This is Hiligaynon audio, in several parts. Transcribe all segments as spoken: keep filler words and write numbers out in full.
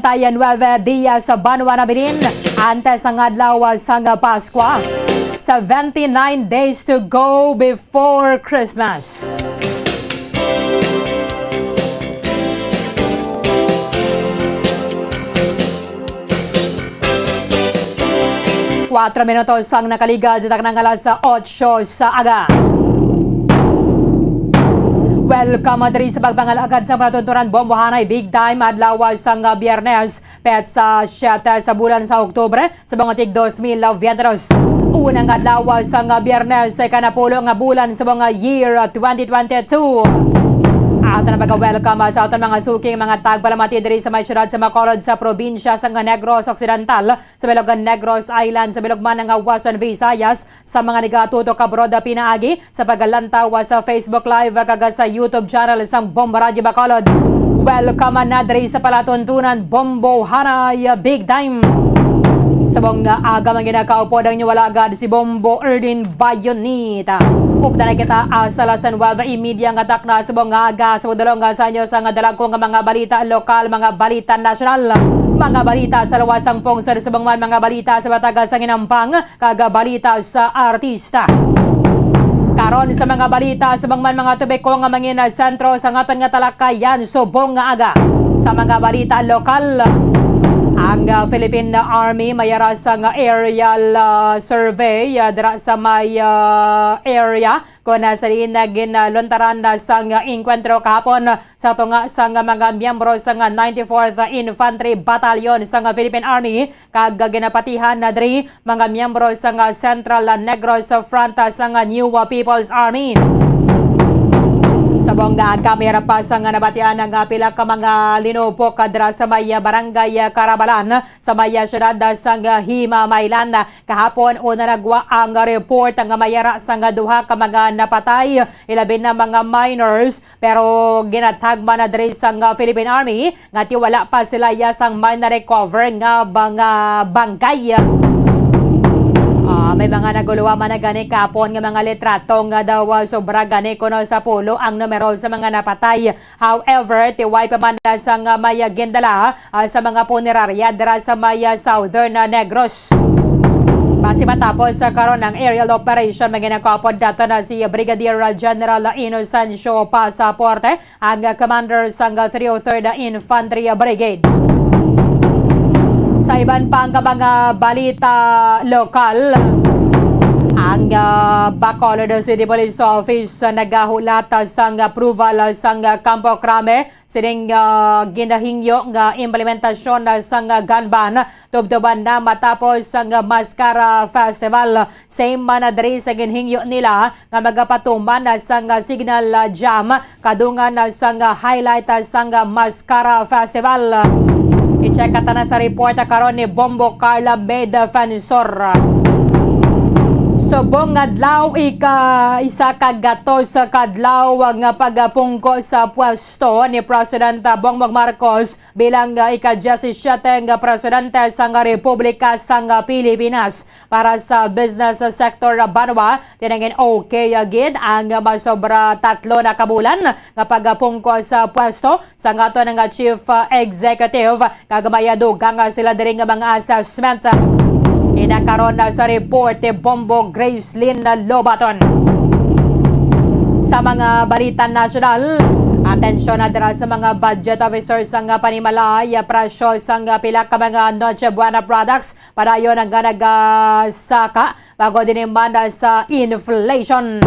Tayan nuebe dias sa banwa nabilin, antes ang adlaw sang Paskwa. Seventy-nine days to go before Christmas. Kuwatro minutos ang nakaligad sa taknang alas otso sa aga. Welcome diri sa pagpangalagad sa palatuntunan Bombohanay Big Time adlaw sang Biyernes, petsa siyete sa bulan sa Oktubre sa mga tig dos mil veintidos. Unang adlaw sang Biyernes sa ikanapulo nga bulan sa mga year twenty twenty-two. Ato na pag-welcome sa aton mga suking mga tagpalamati diri sa may siyudad sa Bacolod sa probinsya sang Negros Occidental, sa bilog nga Negros Island, sa bilog man nga Western Visayas, sa mga nagatutok abroad pinaagi sa paglantaw sa Facebook Live kag sa YouTube channel sang Bombo Radyo Bacolod. Welcome na diri sa palatuntunan Bombo Hanay Big Time. Subong nga aga man ginakaupod ang inyo alagad si Bombo Erdin Bayonita. Updan na kita hasta las nuebe y media nga takna subong nga aga sa pagdulong sa inyo sa nga dalagko nga mga balita lokal, mga balita nasyonal, mga balita sa luwas sang pungsod, subong man mga balita sa bataga sa Hinampang, kag balita sa artista. Karon sa mga balita, subong man mga tubiko nga mangin sentro sa aton nga talakayan subong nga aga. Sa mga balita lokal, ang, ah, Philippine Army may ara sang aerial, ah, survey, ah, dira sa may, ah, area kung, ah, sa diin na ginaluntaran na sang enkwentro kahapon sa tunga sang mga miyembro sang ninety-fourth Infantry Battalion sang Philippine Army kag ginapatihan na diri mga miyembro sang Central Negros Front sang New People's Army. Subong nga kamera pa sang nabatian nga pila ka mga linupok dira sa may barangay Carabalan sa may siyudad sang Himamaylan. Kahapon, una nagwa ang report nga may ara sang duha ka mga napatay, ilabi na mga minors, pero ginatagman na diri sang Philippine Army nga ti wala pa sila iya sang may na-recover nga mga bangkay. Ah, may mga naguluwa man na gani kahapon nga mga litrato nga daw, ah, sobra gani kuno sa pulo ang numero sa mga napatay. However, ti way pa man na sang may gindala, ah, sa mga punerarya dira sa may, ah, Southern, ah, Negros. Basi matapos, ah, karon ang aerial operation, may ginakapod dato na si Brigadier, ah, General Inocencio Pasaporte, ang, ah, commander sang, ah, three oh third Infantry Brigade. Sa iban pa nga mga balita lokal, ang, ah, Bacolod City Police Office, ah, nagahulat, ah, sang approval, ah, sang, ah, Campo Crame sining, ah, ginahingyo nga implementasyon, ah, sang, ah, gun ban tubtoban na matapos sang, ah, Mascara Festival. Same man na diri sa ginhingyo nila nga magapatuman na sang, ah, signal, ah, jam kadungan na sang, ah, highlight, ah, sang, ah, Mascara Festival. I-check ka tana sa report, ah, karon ni Bombo Carla May Defensor. Subong adlaw, ika-isa ka gatos ka adlaw nga pagpungko sa pwesto ni President Bongbong Marcos bilang, ah, ika-diyesisiete nga presidente sang Republika sang Pilipinas. Para sa business sector banwa, tinangin okay gid ang masobra tatlo na ka bulan nga pagpungko sa pwesto sang aton nga chief, ah, executive, kag may dugang sila diri nga mga assessment. Ina karon na sa report ni Bombo Gracelyn Lobaton. Sa mga balita nasyonal, atensyon na dira sa mga budget officers sang panimalay, presyo sang pila ka mga Noche Buena products padayon nga nagasaka bag-o dinimanda sa inflation.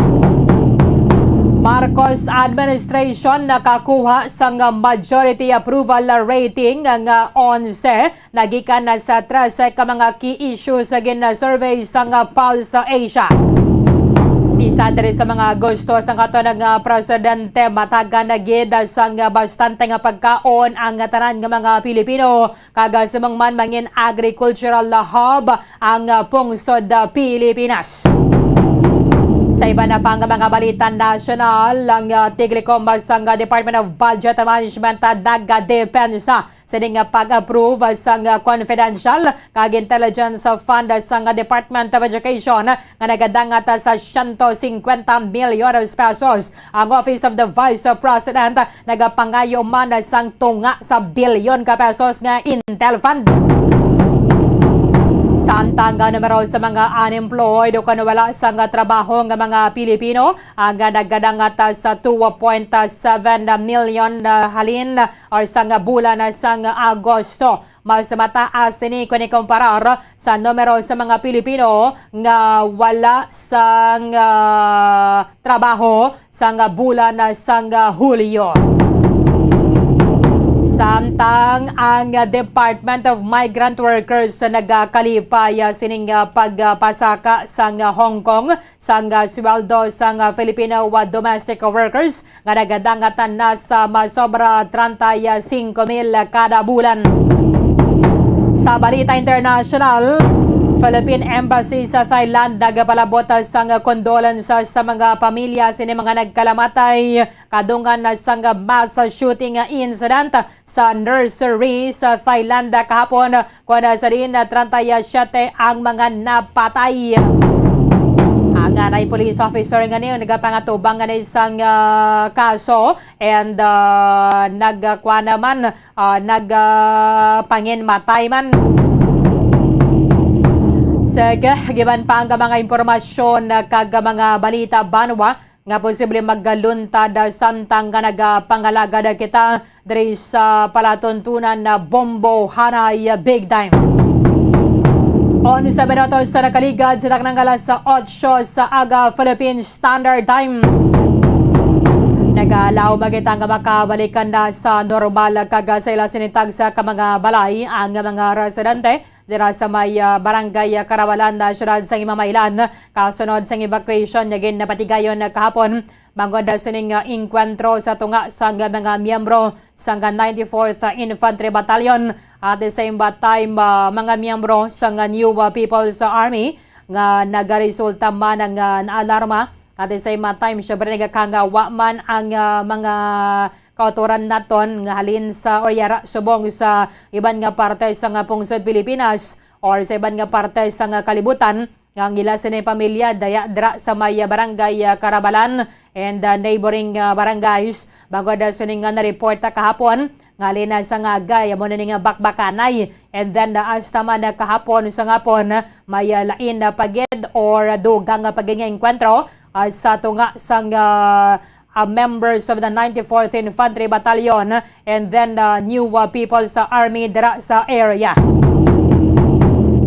Marcos administration nakakuha sang majority approval rating nga onse, nagikan na sa trese ka mga key issues sa gin-survey sang Pulse Asia. Isa diri sa mga gusto sang aton nga presidente, matagan na gid sang bastante nga pagkaon ang tanan nga mga Pilipino, kag subong man mangin agricultural hub ang, ah, pungsod, ah, Pilipinas. Sa iba na pang mga balita nasyonal, ang, ah, tiglikom sang Department of Budget and Management, ah, nagadepensa sining, ah, pag-approve sang, ah, confidential kag intelligence fund sang Department of Education nga nagadangat sa siyento singkwenta milyones pesos. Ang Office of the Vice President nagapangayo man sang tunga sa bilyon ka pesos nga Intel Fund. Samtang ang numero sa mga unemployed o kon wala sang trabaho nga mga Pilipino ang nagadangat sa two point seven million na halin or sang bulan sang Agosto. Mas mataas ini kon ikumparar sa numero sa mga Pilipino nga wala sang, ah, trabaho sang bulan sang Hulyo. Samtang ang Department of Migrant Workers nagakalipay sining, ah, pagpasaka sang Hong Kong sang, ah, sweldo sang, ah, Filipino, ah, domestic workers nga nagadangat na sa masobra treinta y cinco mil kada bulan. Sa balita internasyonal, Philippine Embassy sa Thailand nagapalabot sang condolence sa mga pamilya sini mga nagkalamatay kadungan na sang mass shooting incident sa nursery sa Thailand kahapon, kon sa diin treinta y siete ang mga napatay. Ang, ah, nine police officer nga niyo nagapangatubang nga ni sang, ah, kaso and, ah, nagkuha naman, ah, nag, ah, panginmatay man. Sige, giban pa ang mga impormasyon, ah, kag mga balita banwa nga posible magluntad, ah, samtang nga nagapangalagad kita diri sa palatuntunan na Bombo Hanay Big Time. Onse minutos sa nakaligad sa taknang alas otso sa aga Philippine Standard Time. Nagalaom kita nga makabalikan na sa normal kag sa ila sinintag sa ka mga balay ang mga residente dira sa may, ah, barangay, ah, Karabalan, ah, siyudad sa Himamaylan, kasunod sang evacuation nga ginapatigayon, ah, kahapon, bangod, ah, sining, ah, engkwentro sa tunga sang mga miyembro sang ninety-fourth Infantry Battalion, at the same ba time, ah, mga miyembro sang New, ah, People's Army nga nagaresulta man ang, ah, naalarma. At the same, ah, time, syempre, nagakanggawa man ang, ah, mga kautoran naton nga halin sa or yara subong sa iban nga parte sa nga pungsod Pilipinas or sa iban nga parte sa nga kalibutan, nga ang ila sini pamilya daya dira sa may, ah, barangay, ah, Karabalan and, ah, neighboring, ah, barangays. Bangod, ah, sini nga na-report, ah, kahapon nga halin na sa ngagay, amo na ni nga bakbakanay. And then, ah, hasta man, ah, kahapon sa ngapon, ah, may, ah, lain na pagid or dugang nga pagid nga engkwentro, ah, sa tunga sang, ah, ah, members of the ninety-fourth Infantry Battalion and then the New, ah, People's Army dira sa area.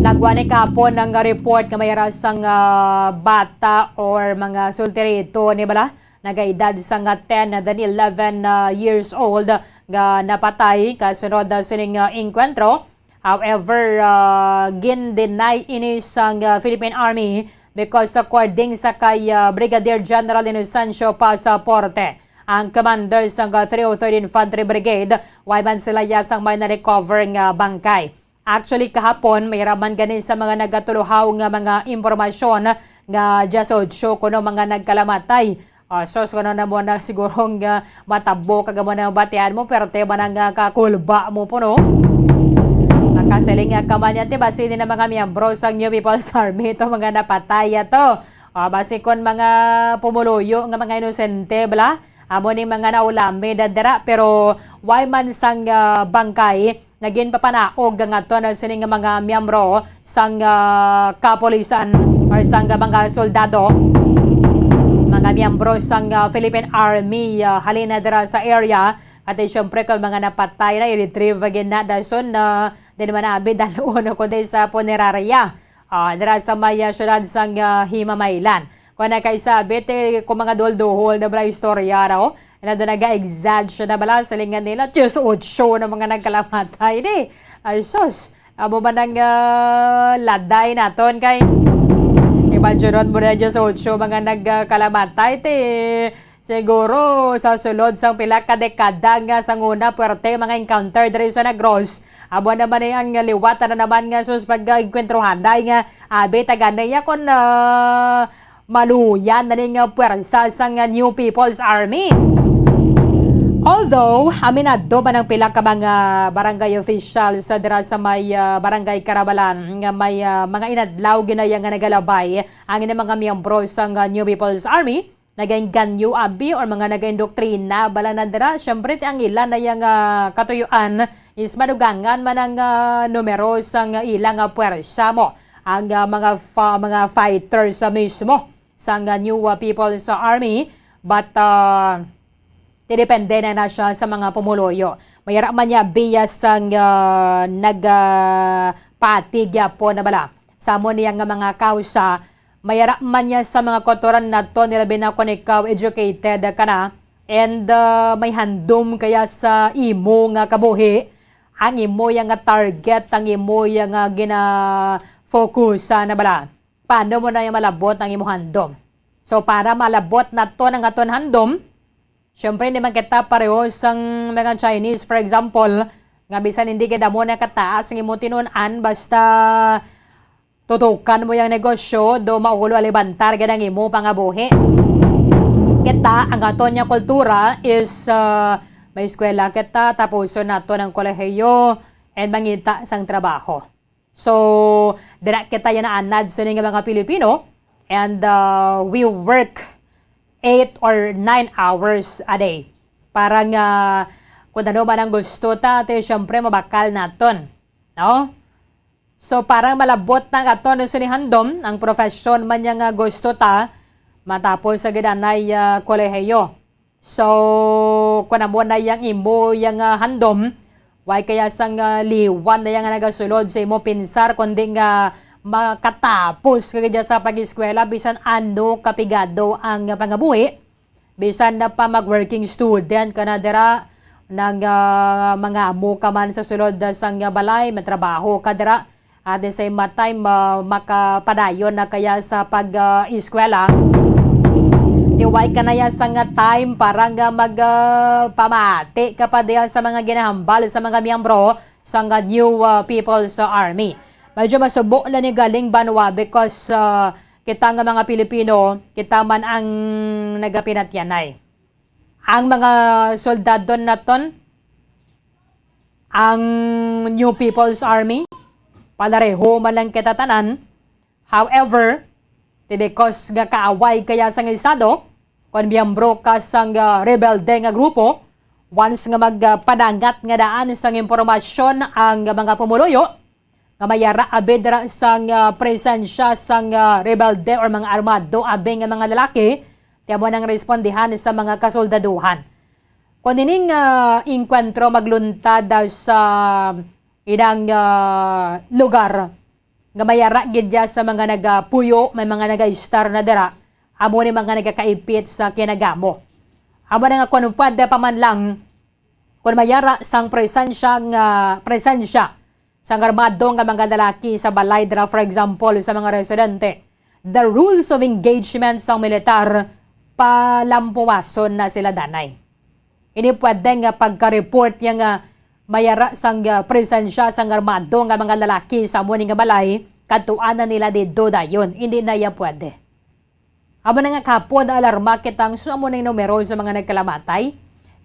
Nagwa ni kahapon ang report nga may ara sang, ah, bata or mga sultirito ni bala, nagaedad sang, ah, ten and then eleven, ah, years old nga napatay kasunod, ah, sining, ah, engkwentro. However, ah, gin-deny ini sang, ah, Philippine Army because according sa kay, ah, Brigadier General Inocencio Pasaporte, ang commander sang, ah, three oh third Infantry Brigade, way man sila ya sang may na-recover nga bangkay. Actually, kahapon, may raman gani sa mga nagatuluhaw nga mga impormasyon nga diyes otso kuno mga nagkalamatay. Ah, sus, kuno na mo na siguro nga matabo kag mo na batian mo, pero te ba na nga kakulba mo po, no? Makasiling nga kaman yan, te, basi ni na mga miyembro sang New People's Army to, mga napatay to. Ah, basi kon mga pumuluyo nga mga inosente, bala? Amo ni mga naulami da dira, pero way man sang, ah, bangkay, nga ginpapanaog nga to na sining mga miyembro sang, ah, kapulisan or sang mga soldado, mga miyembro sang, ah, Philippine Army, ah, halin na dira sa area. At, eh, syempre, kung mga napatay na, i-retrieve gid na dason na din man abi dalon kundi sa punerarya. Ah, dira sa may, ah, siyudad sang, ah, Himamaylan. Kung nakaisabit, eh, kung mga duhol-duhol na bala istorya, no? Na doon nag-exaggerate na bala, silingan nila, diyes otso na mga nagkalamatay, di. Ay, sus. Amo ba nang, ah, laday naton kay imagine mo na diyes otso mga nagkalamatay, te. Siguro, sa sulod sang pila ka dekada nga sa nguna, puwerte mga encounter diri sa Negros. Amo naman ni ang liwat na naman nga sus pag-, ah, engkwentruhanay nga abi taga niya kon, ah, maluya na ning, ah, pwersa sang, ah, New People's Army. Although, aminado man ang pila ka mga barangay officials sa dira sa may, ah, Barangay Carabalan nga may, ah, mga inadlaw ginaya nga nagalabay ang ilang mga miyembro sang, ah, New People's Army, nagaengganyo abi or mga nagaindoktrina bala na dira. Siyempre, ti ang ila na yang, ah, katuyuan is madugangan man ang, ah, numero sang ila nga pwersa mo, ang, ah, mga fa-, mga fighters, ah, mismo sang, ah, New, ah, People's Army. But, ah, depende na na siya sa mga pumuluyo. Mayara man niya biya sang, ah, nag, ah, pati gyapon na bala sa amo niya nga mga kausa. Mayara man niya sa mga kultura naton, nilabi na kon ikaw educated ka na and, ah, may handom kaya sa imo nga kabuhi, ang imo ya nga target, ang imo ya nga gina-focusan na bala. Paano mo na yung malabot ang imo handom? So, para malabot naton ang aton handom, syempre, hindi man kita pareho sang mga Chinese, for example, nga bisan hindi gid amo na kataas ang imo tinun-an, basta tutukan mo yung negosyo, do maulo alibantar gid ang imo pangabuhi. Kita, ang aton nga kultura is, ah, may eskwela kita, tapuson naton ang kolehiyo, and mangita sang trabaho. So, dira kita yan naanad sa nga mga Pilipino, and, uh, we work eight or nine hours a day. Para nga, kung ano man ang gusto ta, te, syempre, mabakal naton. No? So, parang malabot na katon sa ni handom, ang profesyon man niya nga gusto ta, matapos sa gidanay, ah, kolehiyo. So, kung amo na yang imo yang, ah, handom, way kaya sang, ah, liwan na yang nagasulod sa imo pinsar, kundi nga makatapos ka gid sa pag-eskwela, bisan ano kapigado ang pangabuhi, bisan na pa mag-working student ka na dira, nag, ah, mangamo ka man sa sulod sang balay, matrabaho ka dira, at the same time, ah, makapadayon na kaya sa pag, ah, eskwela. Tiway ka na ya sa nga time para nga mag, ah, pamati ka pa diyan sa mga ginahambal sa mga miyembro sa nga New, ah, People's Army. Medyo masubo na ni galing banwa because, ah, kita nga mga Pilipino, kita man ang nagapinatyanay. Ang mga soldado naton, ang New People's Army, palareho man lang kita tanan. However, ti because nga kaaway kaya sang Estado, kon miyembro ka sang, ah, rebelde nga grupo, once nga magpanangat nga daan sang impormasyon ang mga pumuluyo, nga mayara abi dira sang, ah, presensya sang, ah, rebelde or mga armado abi nga mga lalaki, ti amo nang respondihan sa mga kasoldaduhan. Kon ining, ah, engkwentro magluntad, ah, sa ilang, ah, lugar, nga mayara gid dya sa mga nagapuyo, may mga nagaistar na dira, amo ni mga nagakaipit sa kinagamo. Amo na nga kon pwede pa man lang, kon mayara sang presensya nga, presensya sang armado nga mga lalaki sa balay dira, for example, sa mga residente, the rules of engagement sang militar, palampuwason na sila danay. Ini pwede nga pagka-report niya nga mayara sang, ah, presensya sang armado nga mga lalaki sa amo ni nga balay, kadtuan na nila didto dayon. Hindi na iya pwede. Amo na nga kahapon, naalarma kita ang sa amo ning numero sa mga nagkalamatay.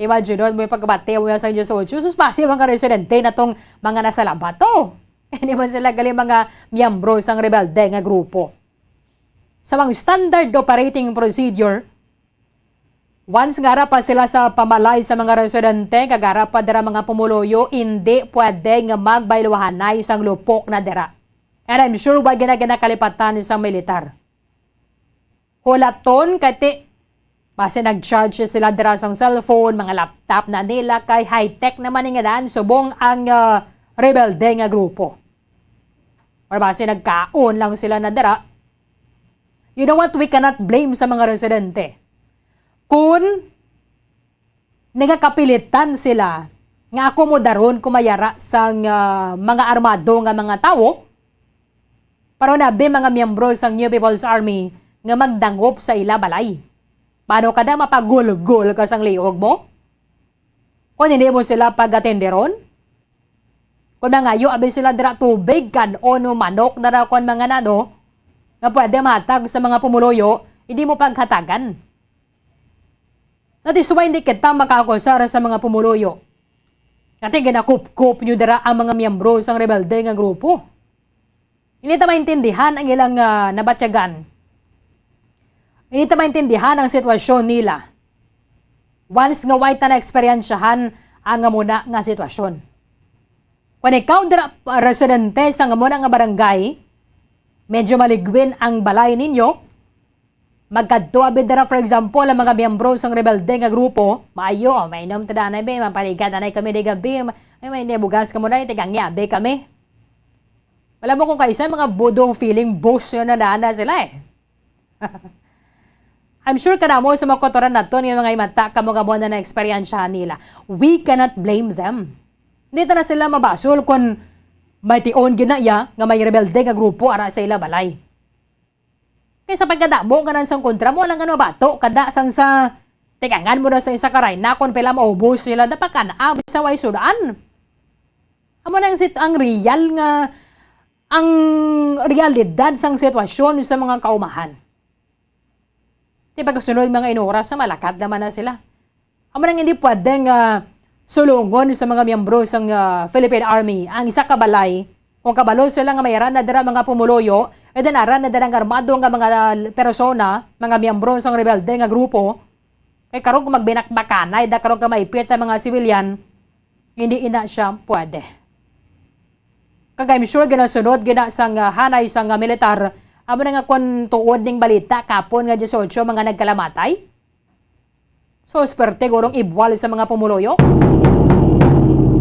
Imagine mo yung pagkabati mo sa Diyos ocho. Sus, basi mga residente na tong mga nasa labat to. Hindi man sila gali mga miyembro sang rebelde nga grupo. Sa mga standard operating procedure, once nga ara pa sila sa pamalay sa mga residente, kag ara pa dira mga pumuluyo, hindi pwede nga magbayluhanay sang lupok na dira. And I'm sure wa gina-, ginakalipatan sa militar. Hulaton kay ti, basi nag-charge sila dira sang cellphone, mga laptop na nila, kay high-tech naman ni nga daan, subong ang, ah, rebelde nga grupo. Or basi nagkaon lang sila na dira. You know what? We cannot blame sa mga residente. Kun nagakapilitan sila nga akomodaron kumayara sang, ah, mga armado nga mga tawo, pero nabi mga miyembro sang New People's Army nga magdangop sa ila balay. Paano kada mapagulgol ka sang liog mo? Kung hindi mo sila pagatenderon? Kung nangayo abi sila dira tubig, kan-on o manok na daw kon mga nano, nga pwede matag sa mga pumuluyo, Hindi mo paghatagan. That is why hindi kita makaakusar sa mga pumuluyo. Kati ginakupkop nyo dira ang mga miyembro sang rebelde nga grupo. Hindi ta maintindihan ang ilang, ah, nabatyagan. Hindi ta maintindihan ang sitwasyon nila. Once nga way ta naeksperyensyahan ang amo na nga sitwasyon. Kung ikaw dira, ah, residente sa amo na nga barangay, medyo maligwin ang balay ninyo, magkadto abi dira, for example, ang mga miyembro sang rebelde nga grupo, maayo, oh, mainom ta danay, be, mapaligat anay kami di gabi, may, may, may bugas ka mo na, tigang yabi kami. Wala mo kung kaisa, mga budong feeling boss yun na nana sila eh. I'm sure kanamo sa mga kotoran naton nga mga imata kamo nga mo na naeksperyensyahan nila. We cannot blame them. Hindi ta na sila mabasol kung may tion gid na iya nga may rebelde nga grupo ara sa ila balay. Kay sa pagkadamo nga nan sang kontra mo, alang ano bato, kada sang sa tigangan mo na sa isa ka rayna, kung pila maubos nila, dapat ka na, ah, sa way sudaan. Amo na ang sit-, ang real nga, ang realidad sang sitwasyon sa mga kaumahan. Di pagkasunod mga inuras na malakat naman na sila. Amo nang hindi pwedeng, ah, sulungon sa mga miyembro sang, ah, Philippine Army ang isa ka balay kung kabalo sila nga may ara na dira mga pumuluyo, e then ara na dira ang armado nga mga persona, mga miyembro sang rebelde nga grupo. Kay karon kung magbinakbakanay da karon ka maipit ang mga sibilyan, hindi ina siya pwede. Kag I'm sure ginasunod gina sang, ah, hanay sang, ah, militar, amo na nga kung tuod ning balita kapon nga dieciocho mga nagkalamatay. So, swerte gurong ibwal sa mga pumuluyo.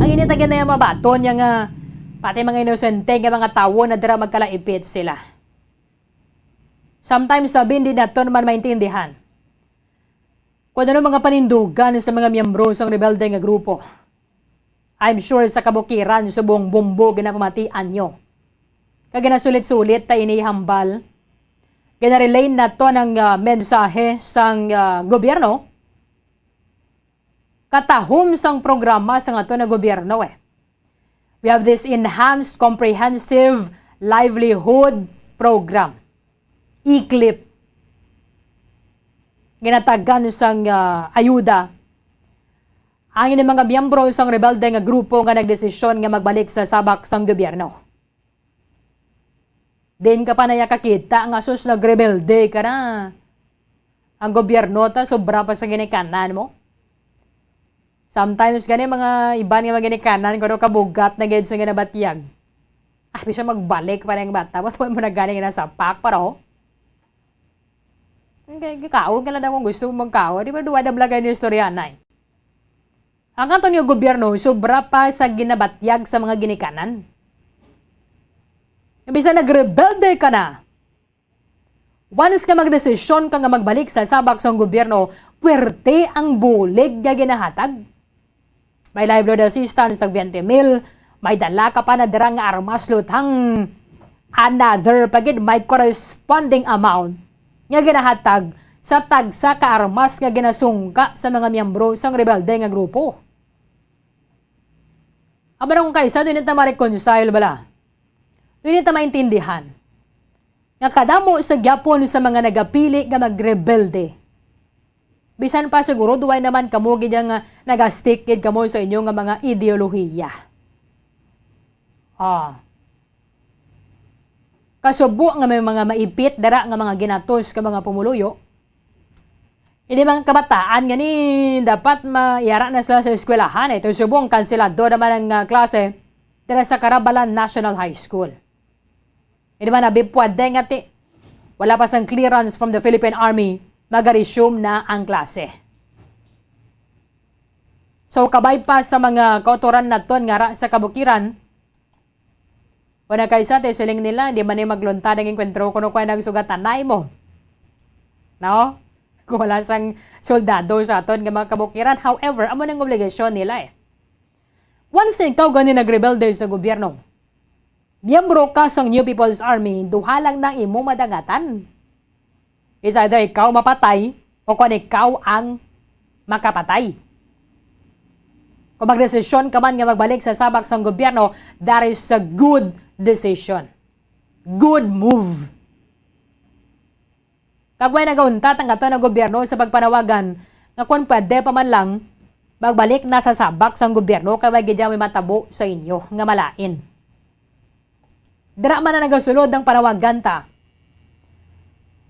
Ang init na ginaya mabaton niya nga pati mga inosente nga mga tawo na dira magkalaipit sila. Sometimes, sabi, hindi naton man maintindihan kung ano mga panindugan sa mga miyembro sang rebelde nga grupo. I'm sure sa kabukiran subong bumbo ginapamatian nyo. Kag ginasulit-sulit ta ini hambal. Ginarelay nato ang, ah, mensahe sang, ah, gobyerno. Katahom sang programa sang ato nga gobyerno, eh. We have this enhanced comprehensive livelihood program, eclip. Ginatagan sang, ah, ayuda ang ini mga miyembro sang rebelde nga grupo nga nagdesisyon nga magbalik sa sabak sang gobyerno. Din ka pa naya kakita nga sus nagrebelde ka na. Ang gobyerno ta sobra pa sa ginikanan mo. Sometimes gani mga iban nga mga ginikanan kuno kabugat na gid sa ginabatyag. Ah, bisa magbalik pa na yung bata. Ba't mo na gani nga nasapak para, oh? Kay, kay kaon ka lang akong gusto mong magkaon. Di ba duwa na vlog ang istorya na eh? Ang aton nga gobyerno, sobra pa sa ginabatyag sa mga ginikanan. Nga bisan nagrebelde ka na, once nga magdesisyon ka nga magbalik sa sabak sang gobyerno, puwerte ang bulig nga ginahatag. May livelihood assistance tag twenty mil, may dala ka pa na dira nga armas lutang. Another pa gid, may corresponding amount nga ginahatag sa tagsa ka armas nga ginasungka sa mga miyembro sang rebelde nga grupo. Amo na kung kaisa, dili ta ma-reconcile bala. Dili ta maintindihan nga kadamo sa gyapon sa mga nagapili nga magrebelde. Bisan pa siguro duway naman kamo gid nga nagastick gid kamo sa inyo nga mga ideolohiya. Ah. Kasubo nga may mga maipit dara nga mga ginatos ka mga pumuluyo. Hindi mga kabataan nga ni dapat mayara na sila sa eskwelahan, eh. Ito subong kanselado naman ang, ah, klase dira sa Karabalan National High School. Hindi man abi pwede nga ti-, wala pa sang clearance from the Philippine Army, mag-resume na ang klase. So, kabay pa sa mga kautoran naton nga ra sa kabukiran, wala kay sa te, siling nila, di man ni maglunta ang engkwentro kuno kuya nagsugatanay mo. No? Kung wala sang soldado sa aton nga mga kabukiran. However, amo nang obligasyon nila eh. Once ikaw gani nagrebelde sa gobyerno, miyembro ka sang New People's Army, duha lang nang imo madangatan. It's either ikaw mapatay o kung ikaw ang makapatay. Kung magdesisyon ka man nga magbalik sa sabak sang gobyerno, that is a good decision. Good move. Kag way nagauntat ang aton nga gobyerno sa pagpanawagan nga kon pwede pa man lang, magbalik na sa sabak sang gobyerno kay way gid may matabo sa inyo nga malain. Dira man na nagasulod ang panawagan ta.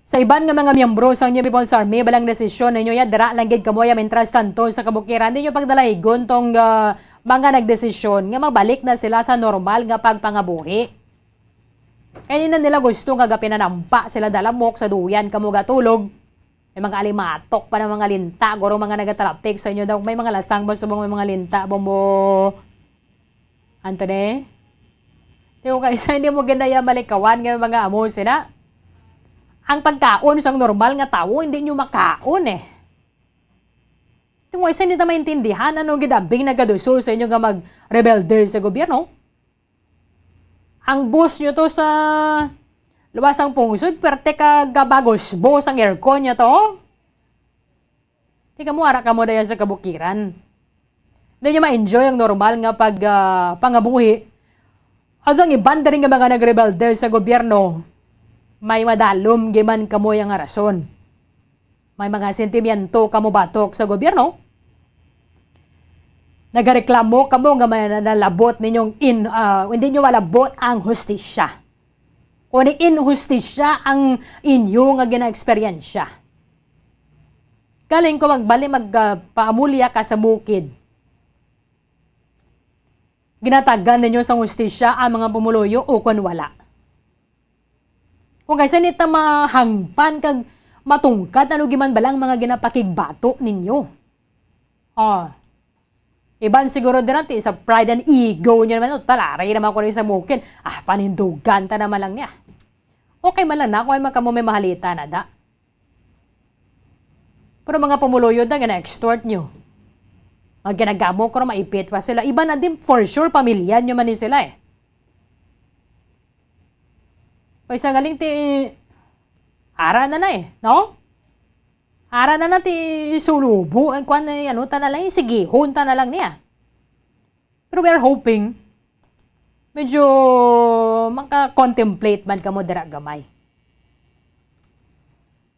Sa iban nga mga miyembro sang New People's Army, balang desisyon ninyo ya, dira lang gid kamo ya, mientras tanto sa kabukiran, ninyo pagdalaygon tong, ah, mga nagdesisyon nga mabalik na sila sa normal nga pagpangabuhi. Kay di na nila gusto nga gapinanampa sila dalamok sa duyan kamo gatulog. May mga alimatok pa ng mga linta, guro mga nagatraffic sa inyo daw. May mga lasang ba subong may mga linta, bombo? Anthony? Di ko kaisa, hindi mo ginaya malikawan nga mga amo sila. Ang pagkaon sang normal nga tawo, hindi nyo makaon eh. Ito mo isa, hindi na maintindihan anong gidabing nagaduso sa inyo nga magrebelde sa gobyerno. Ang boss nyo to sa luwas ang pungsod, perte ka gabagos boss ang aircon niya to. Di ka mo, ara ka mo daya sa kabukiran. Hindi nyo ma-enjoy ang normal nga pag, ah, pangabuhi. Although ang iban diri nga mga nagrebelde sa gobyerno, may madalom giman kamo yang rason. May mga sentimiento kamo batok sa gobyerno. Nagareklamo kamo nga may nalabot ninyong in, ah, hindi nyo malabot ang hustisya. O ni inhustisya ang inyo nga ginaeksperyensya. Galing ko magbali, mag, ah, paamulya ka sa bukid. Ginatagan ninyo sang hustisya ang mga pumuluyo o kon wala? Kung kaysa ni ta mahangpan kag matungkad, ano giman balang mga ginapakigbato ninyo? Oh. Iban siguro dira ti sa pride and ego niya naman, "Oh, talaray naman ko rin sa bukid. Ah, panindugan ta naman lang niya." Okay man lang na, kung ay man kamo may mahalita na da. Pero mga pumuluyo na, gina-extort nyo. Ang ginagamo ko, maipit pa sila. Iba na din, for sure, pamilya nyo man ni sila eh. Kaysa galing ti, ara na na eh, no? Ara na na ti sulubo, ang kwan, eh, ano, ta na lang, eh, sigihon ta na lang niya. Pero we are hoping, medyo maka-contemplate man kamo dira gamay.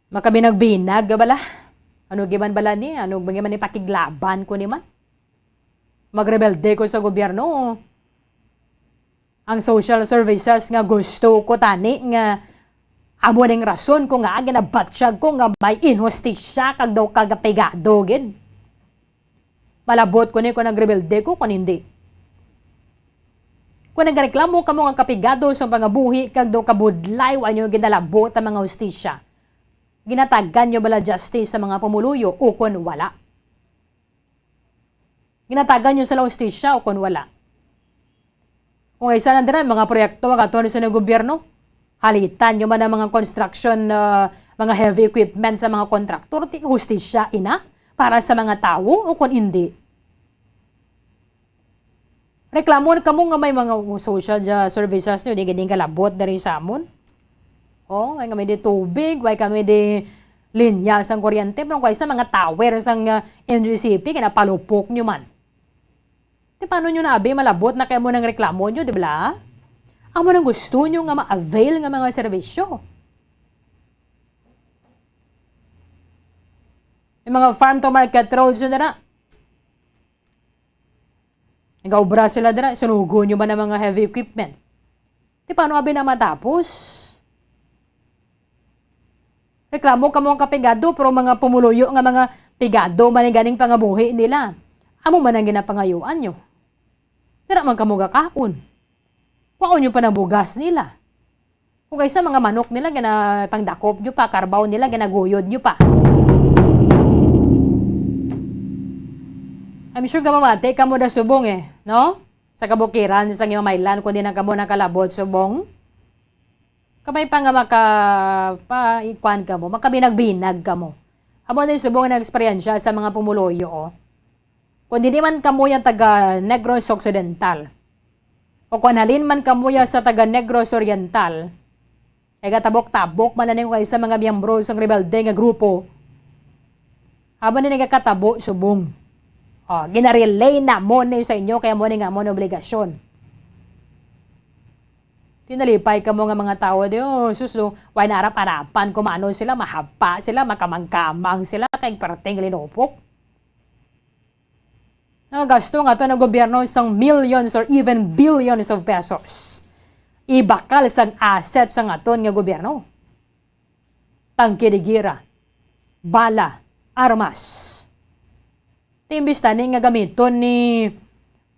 Makabinag-binag ka bala? Ano giman bala ni? Ano giman ni pakiglaban ko ni man? Magrebelde ko sa gobyerno. Ang social services nga gusto ko tani nga amo ning rason ko nga ginabatyag ko nga may inhustisya kag daw kagapigado gid. Malabot ko ni kung nagrebelde ko, kung hindi. Kung nagreklamo kamo nga kapigado sa pangabuhi kag daw kabudlay, wa nyo ginalabot ang mga hustisya, ginatagan nyo bala justice sa mga pumuluyo o kung wala? Ginatagan nyo sila hustisya o kung wala? Kung isa na dira, mga proyekto nga ato sa gobyerno, halitan nyo man ang mga construction, ah, mga heavy equipment sa mga kontraktor, ti hustisya ina para sa mga tawo o kung hindi? Reklamo na kamo nga may mga social ja-, services nyo, di gid kalabot diri sa amon. Oh, way kami di tubig, way kami di linya sang kuryente, pero kung isa mga tower sang, ah, N G C P, kinapalupok nyo man. Ti paano nyo na abi malabot na kay mo nang reklamo nyo, di ba? Amo nang gusto nyo nga ma-avail nga mga serbisyo. May mga farm to market roads nyo na. Nagaobra sila dira, sunugon nyo man ang mga heavy equipment. Ti paano abi na matapos? Reklamo kamo ang kapigado, pero mga pumuluyo nga mga pigado man ang ganing pangabuhi nila. Amo man ang ginapangayuan nyo. Dira man kamo gakaon. Kwaon nyo pa ng bugas nila. Kung kaysa mga manok nila, gina-, pangdakop nyo pa, karbaw nila, ginaguyod nyo pa. I'm sure gamamati kamo da subong eh, no? Sa kabukiran, sa inyong mailan, kundi na kamo nakalabot subong. Kabay pa nga maka-, pa-, ikuan kamo, makabinag-binag kamo. Amo na yung subong na eksperyensya sa mga pumuluyo, oh. Kung di man kamo yung taga Negros Occidental, o kung halin man kamo ya sa taga Negros Oriental, nagatabok-tabok man na ninyo kay sa mga miyembro sang rebelde nga grupo, habang na nagakatabo subong. Oh, ginarelay na mo ni sa inyo, kaya mo ni nga mo ni obligasyon. Tinalipay ka mo nga mga tawo di, oh, sus, oh, way na arap-arapan kung ano sila, mahaba sila, makamang-kamang sila, kay perting linupok. Nagasto nga to ng gobyerno sang millions or even billions of pesos. Ibakal sang assets sang aton nga gobyerno. Tangke de gira, bala, armas. Ti imbis tani nga gamiton ni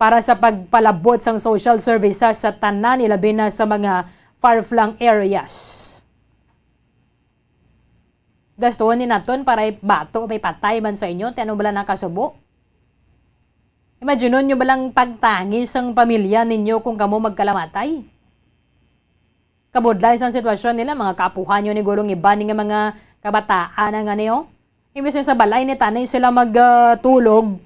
para sa pagpalabot sang social services sa tanan, ilabi na sa mga far-flung areas. Gastuon ni naton para ibato may patay man sa inyo, ti ano bala nakasubo? Imaginon nyo balang pagtangis sang pamilya ninyo kung kamo magkalamatay? Kabudlay sang sitwasyon nila, mga kaapuhan nyo ni gurong iban nga mga kabataan ang ano, imbis nga sa balay ni tanay sila magtulog,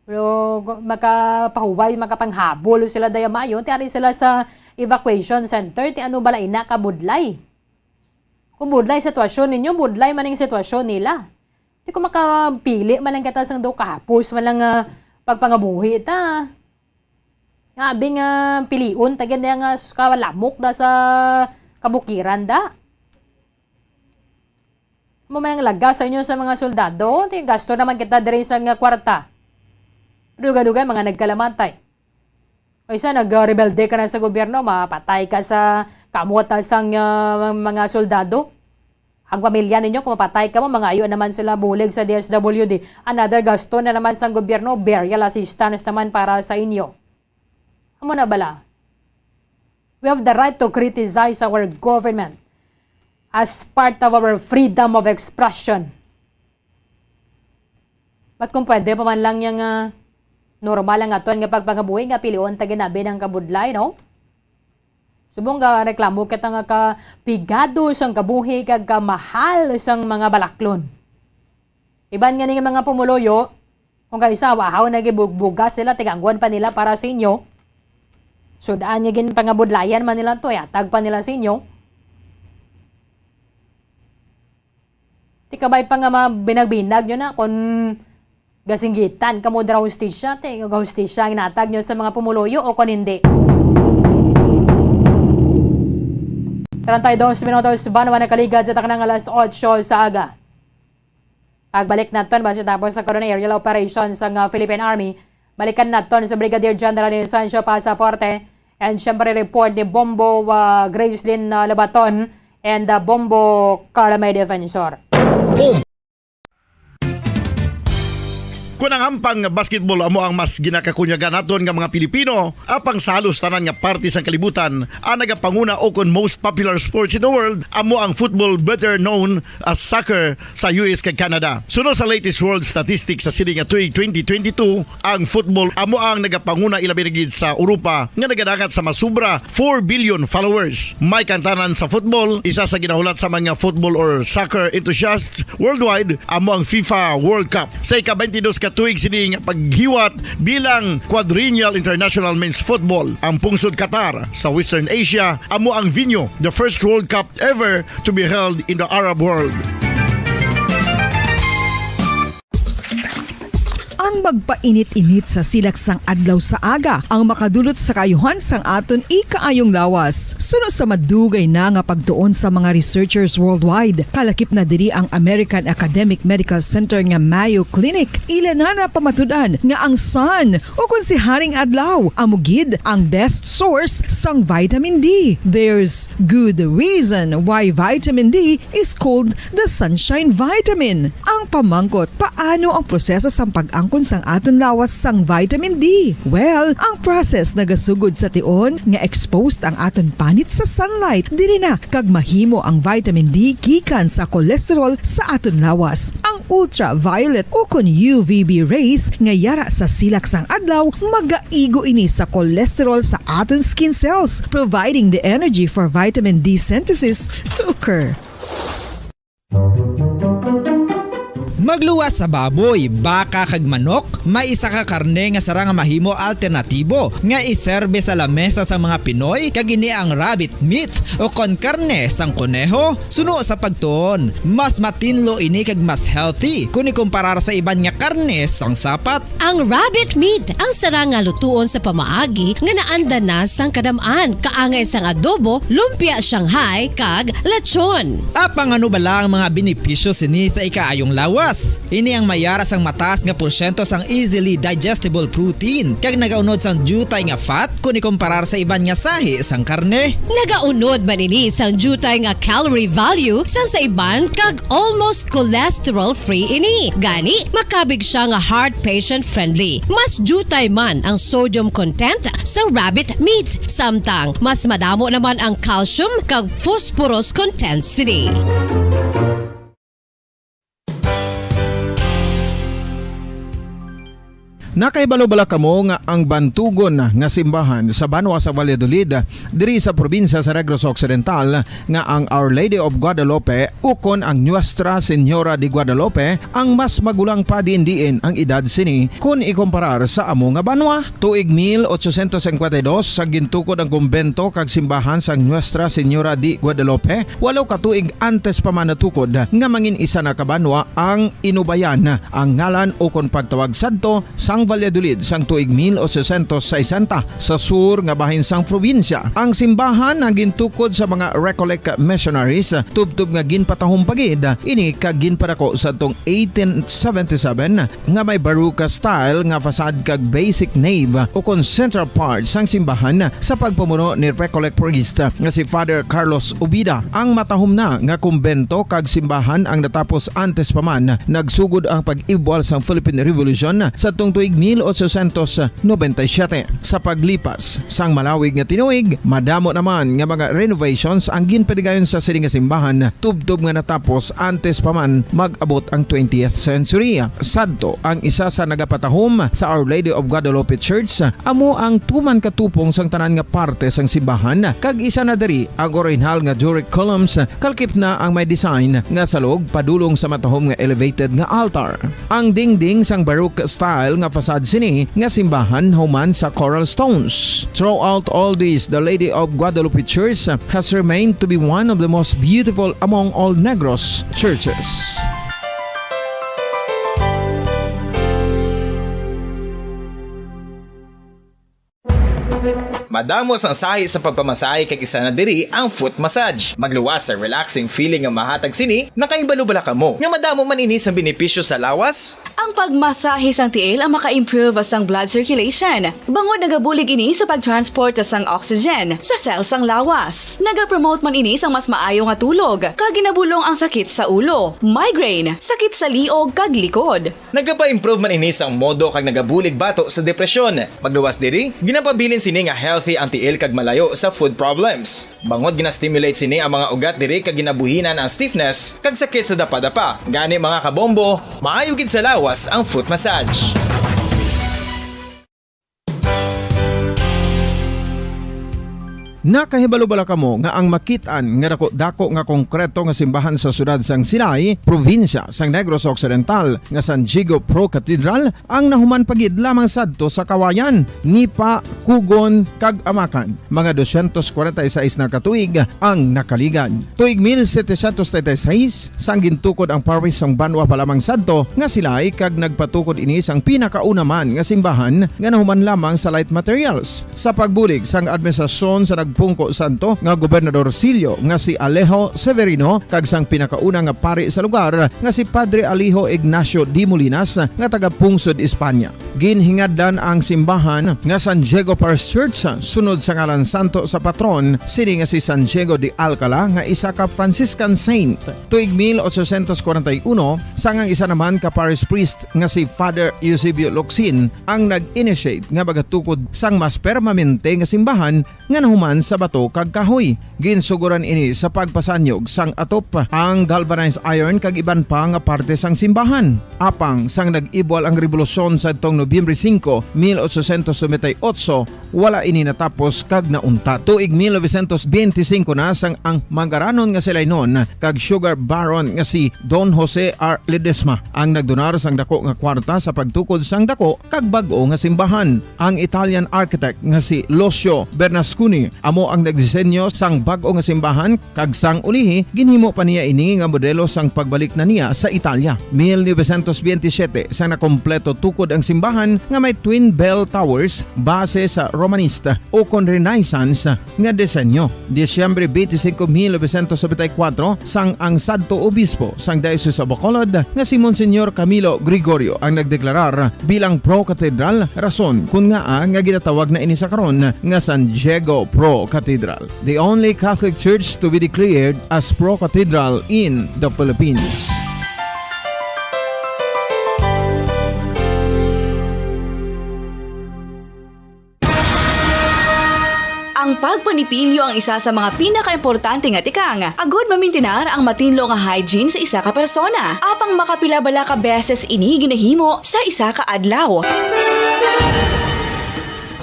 pero makapahuway, makapanghabol sila daya maayo, ti ari sila sa evacuation center, ti ano bala ina kabudlay? Kung budlay ang sitwasyon ninyo, budlay man ang sitwasyon nila. Di ko makapili man lang kita sang daw kahapos man lang, ah, pagpangabuhi ta. Nga abi nga pilion ta gid nga s-, kalamok da sa kabukiran da. Mo man ang laga sa inyo sa mga soldado, di gasto naman kita diri sa nga kwarta. Dugay-dugay mga nagkalamatay. O isa, nagrebelde ka na sa gobyerno, mapatay ka sa kamot sang, ah, mga soldado. Ang pamilya ninyo, kung mapatay ka mo, mangayo naman sila bulig sa D S W D. Another gasto na naman sang gobyerno, burial assistance naman para sa inyo. Amo na bala? We have the right to criticize our government as part of our freedom of expression. But kung pwede pa man lang yang, ah, normal ang aton nga pagpangabuhi nga pilion ta ginabi ng kabudlay, no? Subong nga reklamo kita nga kapigado sang kabuhi kag kamahal sang mga balaklon. Iban nga ning mga pumuluyo, kung kaisa wahaw nagibugbugas sila, tiganggon pa nila para sa inyo. Sudaan nga ginpangabudlayan man nila to, yatag pa nila sa inyo. Ti kabay pa nga mabinag-binag nyo na kung gasinggitan kamo dira hustisya, ti nga hustisya ang inatag nyo sa mga pumuluyo o kung hindi. Treinta y dos minutos, banwa nakaligad sa taknang alas otso sa aga. Pagbalik naton, basi tapos sa karon aerial operation sang, ah, Philippine Army, balikan naton sa Brigadier General Inocencio Pasaporte and syempre report ni Bombo, ah, Gracelyn, ah, Lobaton and, ah, Bombo Carla May Defensor. Kon ang hampang nga basketball amo ang mas ginakakunyagan naton nga mga Pilipino, apang sa halos tanan nga parte sang kalibutan, ang nagapanguna o kon most popular sports in the world amo ang football, better known as soccer, sa U S kag Canada. Suno sa latest world statistics sa sini nga tuig twenty twenty-two, ang football amo ang nagapanguna, ilabi na gid sa Europa nga nagadangat sa masubra four billion followers. May kantanan sa football, isa sa ginahulat sa mga football or soccer enthusiasts worldwide, amo ang FIFA World Cup. Sa ika-twenty-dos ka tuig sini nga paghiwat bilang Quadrennial International Men's Football, ang pungsod Qatar sa Western Asia amo ang venue, the first World Cup ever to be held in the Arab world. Ang magpainit-init sa silak sang adlaw sa aga ang makadulot sa kaayuhan sang aton ikaayong lawas. Suno sa madugay na nga pagtuon sa mga researchers worldwide, kalakip na diri ang American Academic Medical Center nga Mayo Clinic. Ila na napamatud-an nga ang sun, o kon si Haring Adlaw, amo gid ang best source sang vitamin D. There's good reason why vitamin D is called the sunshine vitamin. Ang pamangkot, paano ang proseso sang pag-angkon sang aton lawas sang vitamin D? Well, ang process nagasugod sa tion nga exposed ang aton panit sa sunlight. Diri na kag mahimo ang vitamin D gikan sa cholesterol sa aton lawas. Ang ultraviolet o kon U V B rays nga yara sa silak sang adlaw magaigo ini sa cholesterol sa aton skin cells, providing the energy for vitamin D synthesis to occur. Magluwas sa baboy, baka kag manok, may isa ka karne nga sarang nga mahimo alternatibo nga iserbe sa lamesa sang mga Pinoy, kag ini ang rabbit meat o kon karne sang koneho. Suno sa pagtuon, mas matinlo ini kag mas healthy kon ikumparar sa iban nga karne sang sapat. Ang rabbit meat ang sarang nga lutuon sa pamaagi nga naanda na sang kadam-an, kaangay sang adobo, lumpia Shanghai, kag lechon. Apang ano bala ang mga benepisyo sini sa ikaayong lawas? Ini ang may ara sang mataas nga porsyento sang easily digestible protein, kag nagaunod sang diutay nga fat kon ikumparar sa iban nga sahi sang karne. Nagaunod man ini sang diutay nga calorie value sang sa iban, kag almost cholesterol-free ini. Gani, makabig siya nga heart patient-friendly. Mas diutay man ang sodium content sa rabbit meat, samtang mas madamo naman ang calcium kag phosphorus content sini. Nakahibalo bala kamo nga ang bantugon nga simbahan sa banwa sa Valladolid, diri sa probinsya sa Negros Occidental, nga ang Our Lady of Guadalupe ukon ang Nuestra Señora de Guadalupe ang mas magulang pa diin-diin ang edad sini kon ikumparar sa amo nga banwa? Tuig mil ochocientos cincuenta y dos, sa gintukod ang kumbento kag simbahan sang Nuestra Señora de Guadalupe, walo ka tuig antes pa man natukod nga mangin isa na ka banwa ang inubayan ang ngalan ukon pagtawag sadto sang Valladolid sang tuig mil ochocientos sesenta sa sur nga bahin sang probinsya. Ang simbahan ang gintukod sa mga Recollect missionaries, tubtob nga ginpatahom pa gid ini kag ginpadako sadtong eighteen seventy-seven, nga may Baroque style nga facade kag basic nave ukon central part sang simbahan sa pagpamuno ni Recollect priest nga si Father Carlos Ubida. Ang matahom na nga kumbento kag simbahan ang natapos antes pa man nagsugod ang pag-ibwal sang Philippine Revolution sadtong tuig mil ochocientos noventa y siete. Sa paglipas sang malawig nga tinuig, madamo naman nga mga renovations ang ginpadigayon sa sini nga simbahan, tubtob nga natapos antes pa man mag-abot ang twentieth century. Sadto, ang isa sa nagapatahom sa Our Lady of Guadalupe Church amo ang tuman katupong sang tanan nga parte sang simbahan, kag isa na diri ang orihinal nga Doric columns, kalkip na ang may design nga salog padulong sa matahom nga elevated nga altar. Ang dingding sang Baroque style nga facade sini nga simbahan human sa coral stones. Throughout all this, the Lady of Guadalupe Church has remained to be one of the most beautiful among all Negros churches. Madamo sang sahi sa pagpamasahe, kag isa na diri ang foot massage. Magluwas sa relaxing feeling nga mahatag sini. Nakahibalo bala kamo nga madamo man ini sa benepisyo sa lawas? Ang pagmasahe sang tiil ang maka-improve sang blood circulation, bangod nagabulig ini sa pag-transport sang oxygen sa cell sang lawas. Nagapromote man ini sang mas maayo nga tulog, kag ginabulong ang sakit sa ulo, migraine, sakit sa liog, kag likod. Nagapa-improve man ini sang modo kag nagabulig bato sa depresyon. Magluwas diri, ginapabilin sini nga healthy ang tiil kag malayo sa foot problems. Bangod gina-stimulate sini ang mga ugat diri kag ginabuhinan ang stiffness kag sakit sa dapadapa. Gani, mga kabombo, maayo gid sa lawas ang foot massage. Nakahibalo bala kamo nga ang makit-an nga dako-dako nga konkreto nga simbahan sa siyudad sang Silay, probinsya sang Negros Occidental, nga San Diego Pro Cathedral, ang nahuman pa gid lamang sadto sa Kawayan, Nipa, Kugon, kag Amakan? Mga doscientos cuarenta y seis na ka tuig ang nakaligad. Tuig mil setecientos treinta y seis, sang gintukod ang parish sang banwa pa lamang sadto nga Silay, kag nagpatukod ini sang pinakauna man nga simbahan nga nahuman lamang sa light materials. Sa pagbulig sang administrasyon sa nagpungko sadto nga Gobernador Silio nga si Alejo Severino kag sang pinakauna nga pari sa lugar nga si Padre Alejo Ignacio de Molinas nga taga-pungsod Espanya. Ginhingadlan ang simbahan nga San Diego Parish Church sunod sa ngalan santo sa patron sini nga si San Diego de Alcala nga isa ka Franciscan saint. Tuig mil ochocientos cuarenta y uno, sang ang isa naman ka parish priest nga si Father Eusebio Locsin ang nag-initiate nga magatukod sang mas permanente nga simbahan nga nahuman sa bato kag kahoy. Ginsugoran ini sa pagpasanyog sang atop, ang galvanized iron kag iban pa nga parte sang simbahan. Apang sang nag-ibwal ang rebolusyon sadtong Nobyembre singko, mil ochocientos noventa y ocho, wala ini natapos kag nauntat. Tuig mil novecientos benti singko na sang ang mangaranon nga si Lainon kag sugar baron nga si Don Jose R. Ledesma ang nagdonar sang dako nga kwarta sa pagtukod sang dako kag bag-o nga simbahan. Ang Italian architect nga si Lucio Bernasconi amo ang nagdisenyo sang bag-o nga simbahan, kag sang ulihi, ginhimo pa niya ini nga modelo sang pagbalik na niya sa Italia. Mil novecientos benti siyete, sa nakompleto tukod ang simbahan nga may twin bell towers base sa Romanista o kon Renaissance nga disenyo. Disyembre benti singko, mil novecientos nobenta y kuwatro, sang ang sadto obispo sang Diocese of Bacolod nga si Monsignor Camilo Gregorio ang nagdeklarar bilang pro-cathedral, rason kon ngaa nga ginatawag na ini sa karon nga San Diego Pro Cathedral, the only Catholic church to be declared as pro cathedral in the Philippines. Ang pagpanipilyo ang isa sa mga pinakaimportante nga tikang agud mamintinar ang matinlo nga hygiene sa isa ka persona. Apang makapila bala ka beses ini ginahimo sa isa ka adlaw?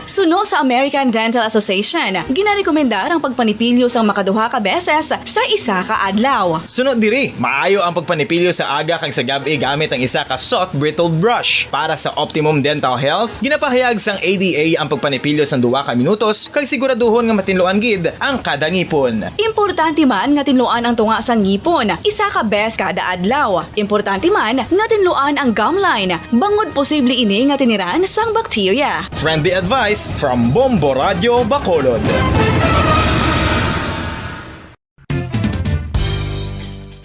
Suno sa American Dental Association, ginarekomendar ang pagpanipilyo sang makaduha ka beses sa isa ka adlaw. Suno diri, maayo ang pagpanipilyo sa aga kag sa gab-i gamit ang isa ka soft bristled brush. Para sa optimum dental health, ginapahayag sang A D A ang pagpanipilyo sang duha ka minutos kag siguraduhon nga matinluan gid ang kada ngipon. Importante man nga tinluan ang tunga sang ngipon isa ka bes kada adlaw. Importante man nga tinluan ang gum line, bangod posible ini nga tiniran sang bakterya. Friendly advice from Bombo Radio Bacolod.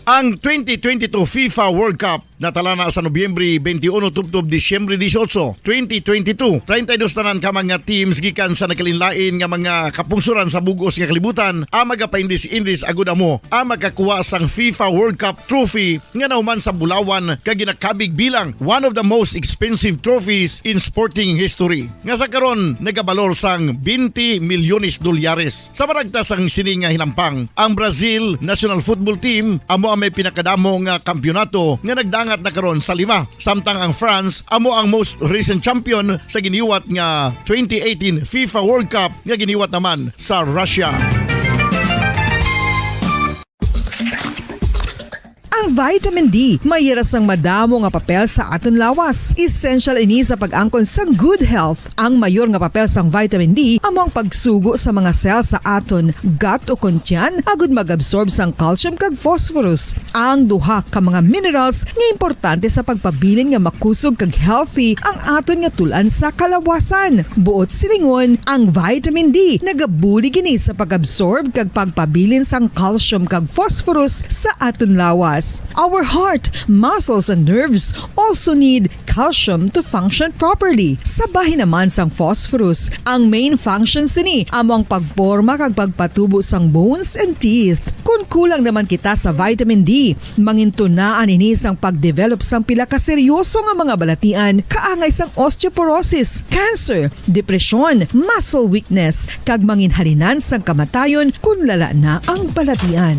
Ang twenty twenty-two FIFA World Cup natala na sa Nobyembre twenty-one tubtob Disyembre dieciocho, twenty twenty-two. Treinta y dos tanan ka mga teams gikan sa nagkalainlain nga mga kapungsoran sa bug-os nga kalibutan ang magapaindis-indis agud amo ang makakuha sang FIFA World Cup trophy nga nahuman sa bulawan kag ginakabig bilang one of the most expensive trophies in sporting history, nga sa karon nagabalor sang twenty milyones dolyares. Sa maragta sang sini nga hinampang, ang Brazil national football team amo ang may pinakadamo nga kampiyonato nga nagdangat na karon sa lima, samtang ang France amo ang most recent champion sa giniwat nga twenty eighteen FIFA World Cup nga giniwat naman sa Russia. Ang vitamin D may hira sang madamo nga papel sa aton lawas. Essential ini sa pag-angkon sang good health. Ang mayor nga papel sang vitamin D amo ang pagsugo sa mga cell sa aton gut o kon tiyan agud mag-absorb sang calcium kag phosphorus, ang duha ka mga minerals nga importante sa pagpabilin nga makusog kag healthy ang aton nga tul-an sa kalawasan. Buot silingon, ang vitamin D nagabulig ini sa pag-absorb kag pagpabilin sang calcium kag phosphorus sa aton lawas. Our heart, muscles, and nerves also need calcium to function properly. Sa bahin naman sang phosphorus, ang main function sini amo ang pagporma kag pagpatubo sang bones and teeth. Kon kulang naman kita sa vitamin D, mangintunaan ini sang pag-develop sang pila ka seryoso nga mga balatian kaangay sang osteoporosis, cancer, depresyon, muscle weakness, kag manginhalinan sang kamatayon kon lala na ang balatian.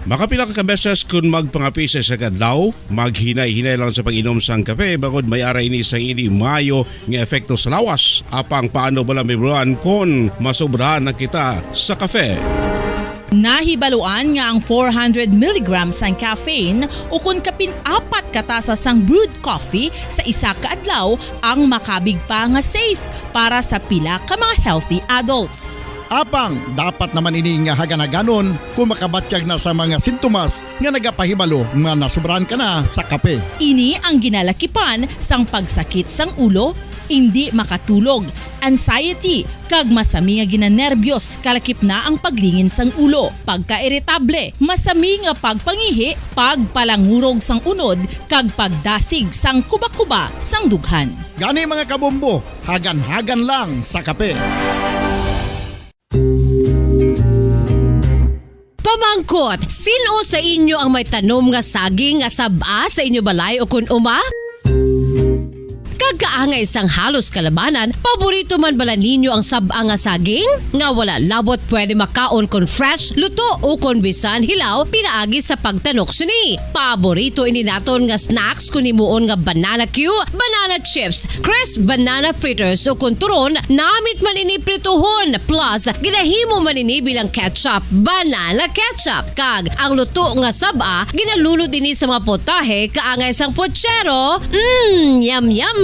Makapila ka beses kon magpangape sa isa ka adlaw, maghinay-hinay lang sa pag-inom sang kape, bangod may ara ini sang hindi maayo nga epekto sa lawas. Apang paano bala mahibaluan kon masobrahan na kita sa kape? Nahibaluan nga ang four hundred milligrams sang caffeine, o kon kapin apat ka tasa sang brewed coffee sa isa ka adlaw, ang makabig pa nga safe para sa pila ka mga healthy adults. Apang dapat naman ini nga hagan-haganon kon makabatyag na sa mga sintomas nga nagapahibalo nga nasobrahan ka na sa kape. Ini ang ginalakipan sang pagsakit sang ulo, indi makatulog, anxiety, kag masami nga ginanerbyos, kalakip na ang paglingin sang ulo, pagkairitable, masami nga pagpangihi, pagpalangurog sang unod, kag pagdasig sang kuba-kuba sang dughan. Gani, mga kabombo, hagan-hagan lang sa kape. Pamangkot, sin-o sa inyo ang may tanom nga saging nga sab-a sa inyo balay o kon uma? Kaangay sang halos kalabanan, paborito man bala ninyo ang sab-a nga saging? Nga wala labot pwede makaon kon fresh, luto, o kon bisan hilaw pinaagi sa pagtanok sini. Paborito ini naton nga snacks kon himuon nga banana cue, banana chips, crisp banana fritters, o kon turon, namit man ini prituhon, plus ginahimo man ini bilang ketchup, banana ketchup. Kag ang luto nga sab-a, ginalunod ini sa mga putahe kaangay sang putsero. Mm, yum, yum!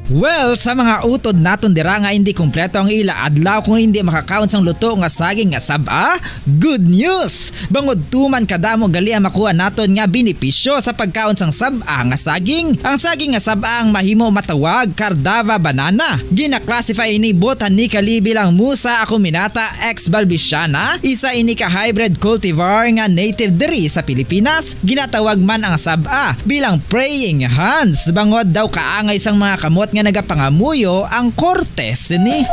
Well, sa mga utod naton dira nga hindi kompleto ang ila adlaw kung hindi makakaon sang luto nga saging nga sab-a, good news! Bangod tuman kadamo gali ang makuha naton nga benepisyo sa pagkaon sang sab-a nga saging. Ang saging nga sab-a ang mahimo matawag Cardava banana. Gina-classify ini botanically bilang Musa acuminata ex balbisiana, isa ini ka hybrid cultivar nga native diri sa Pilipinas. Ginatawag man ang sab-a bilang praying hands, bangod daw kaangay sang mga kamot nga nagapangamuyo ang korte sini.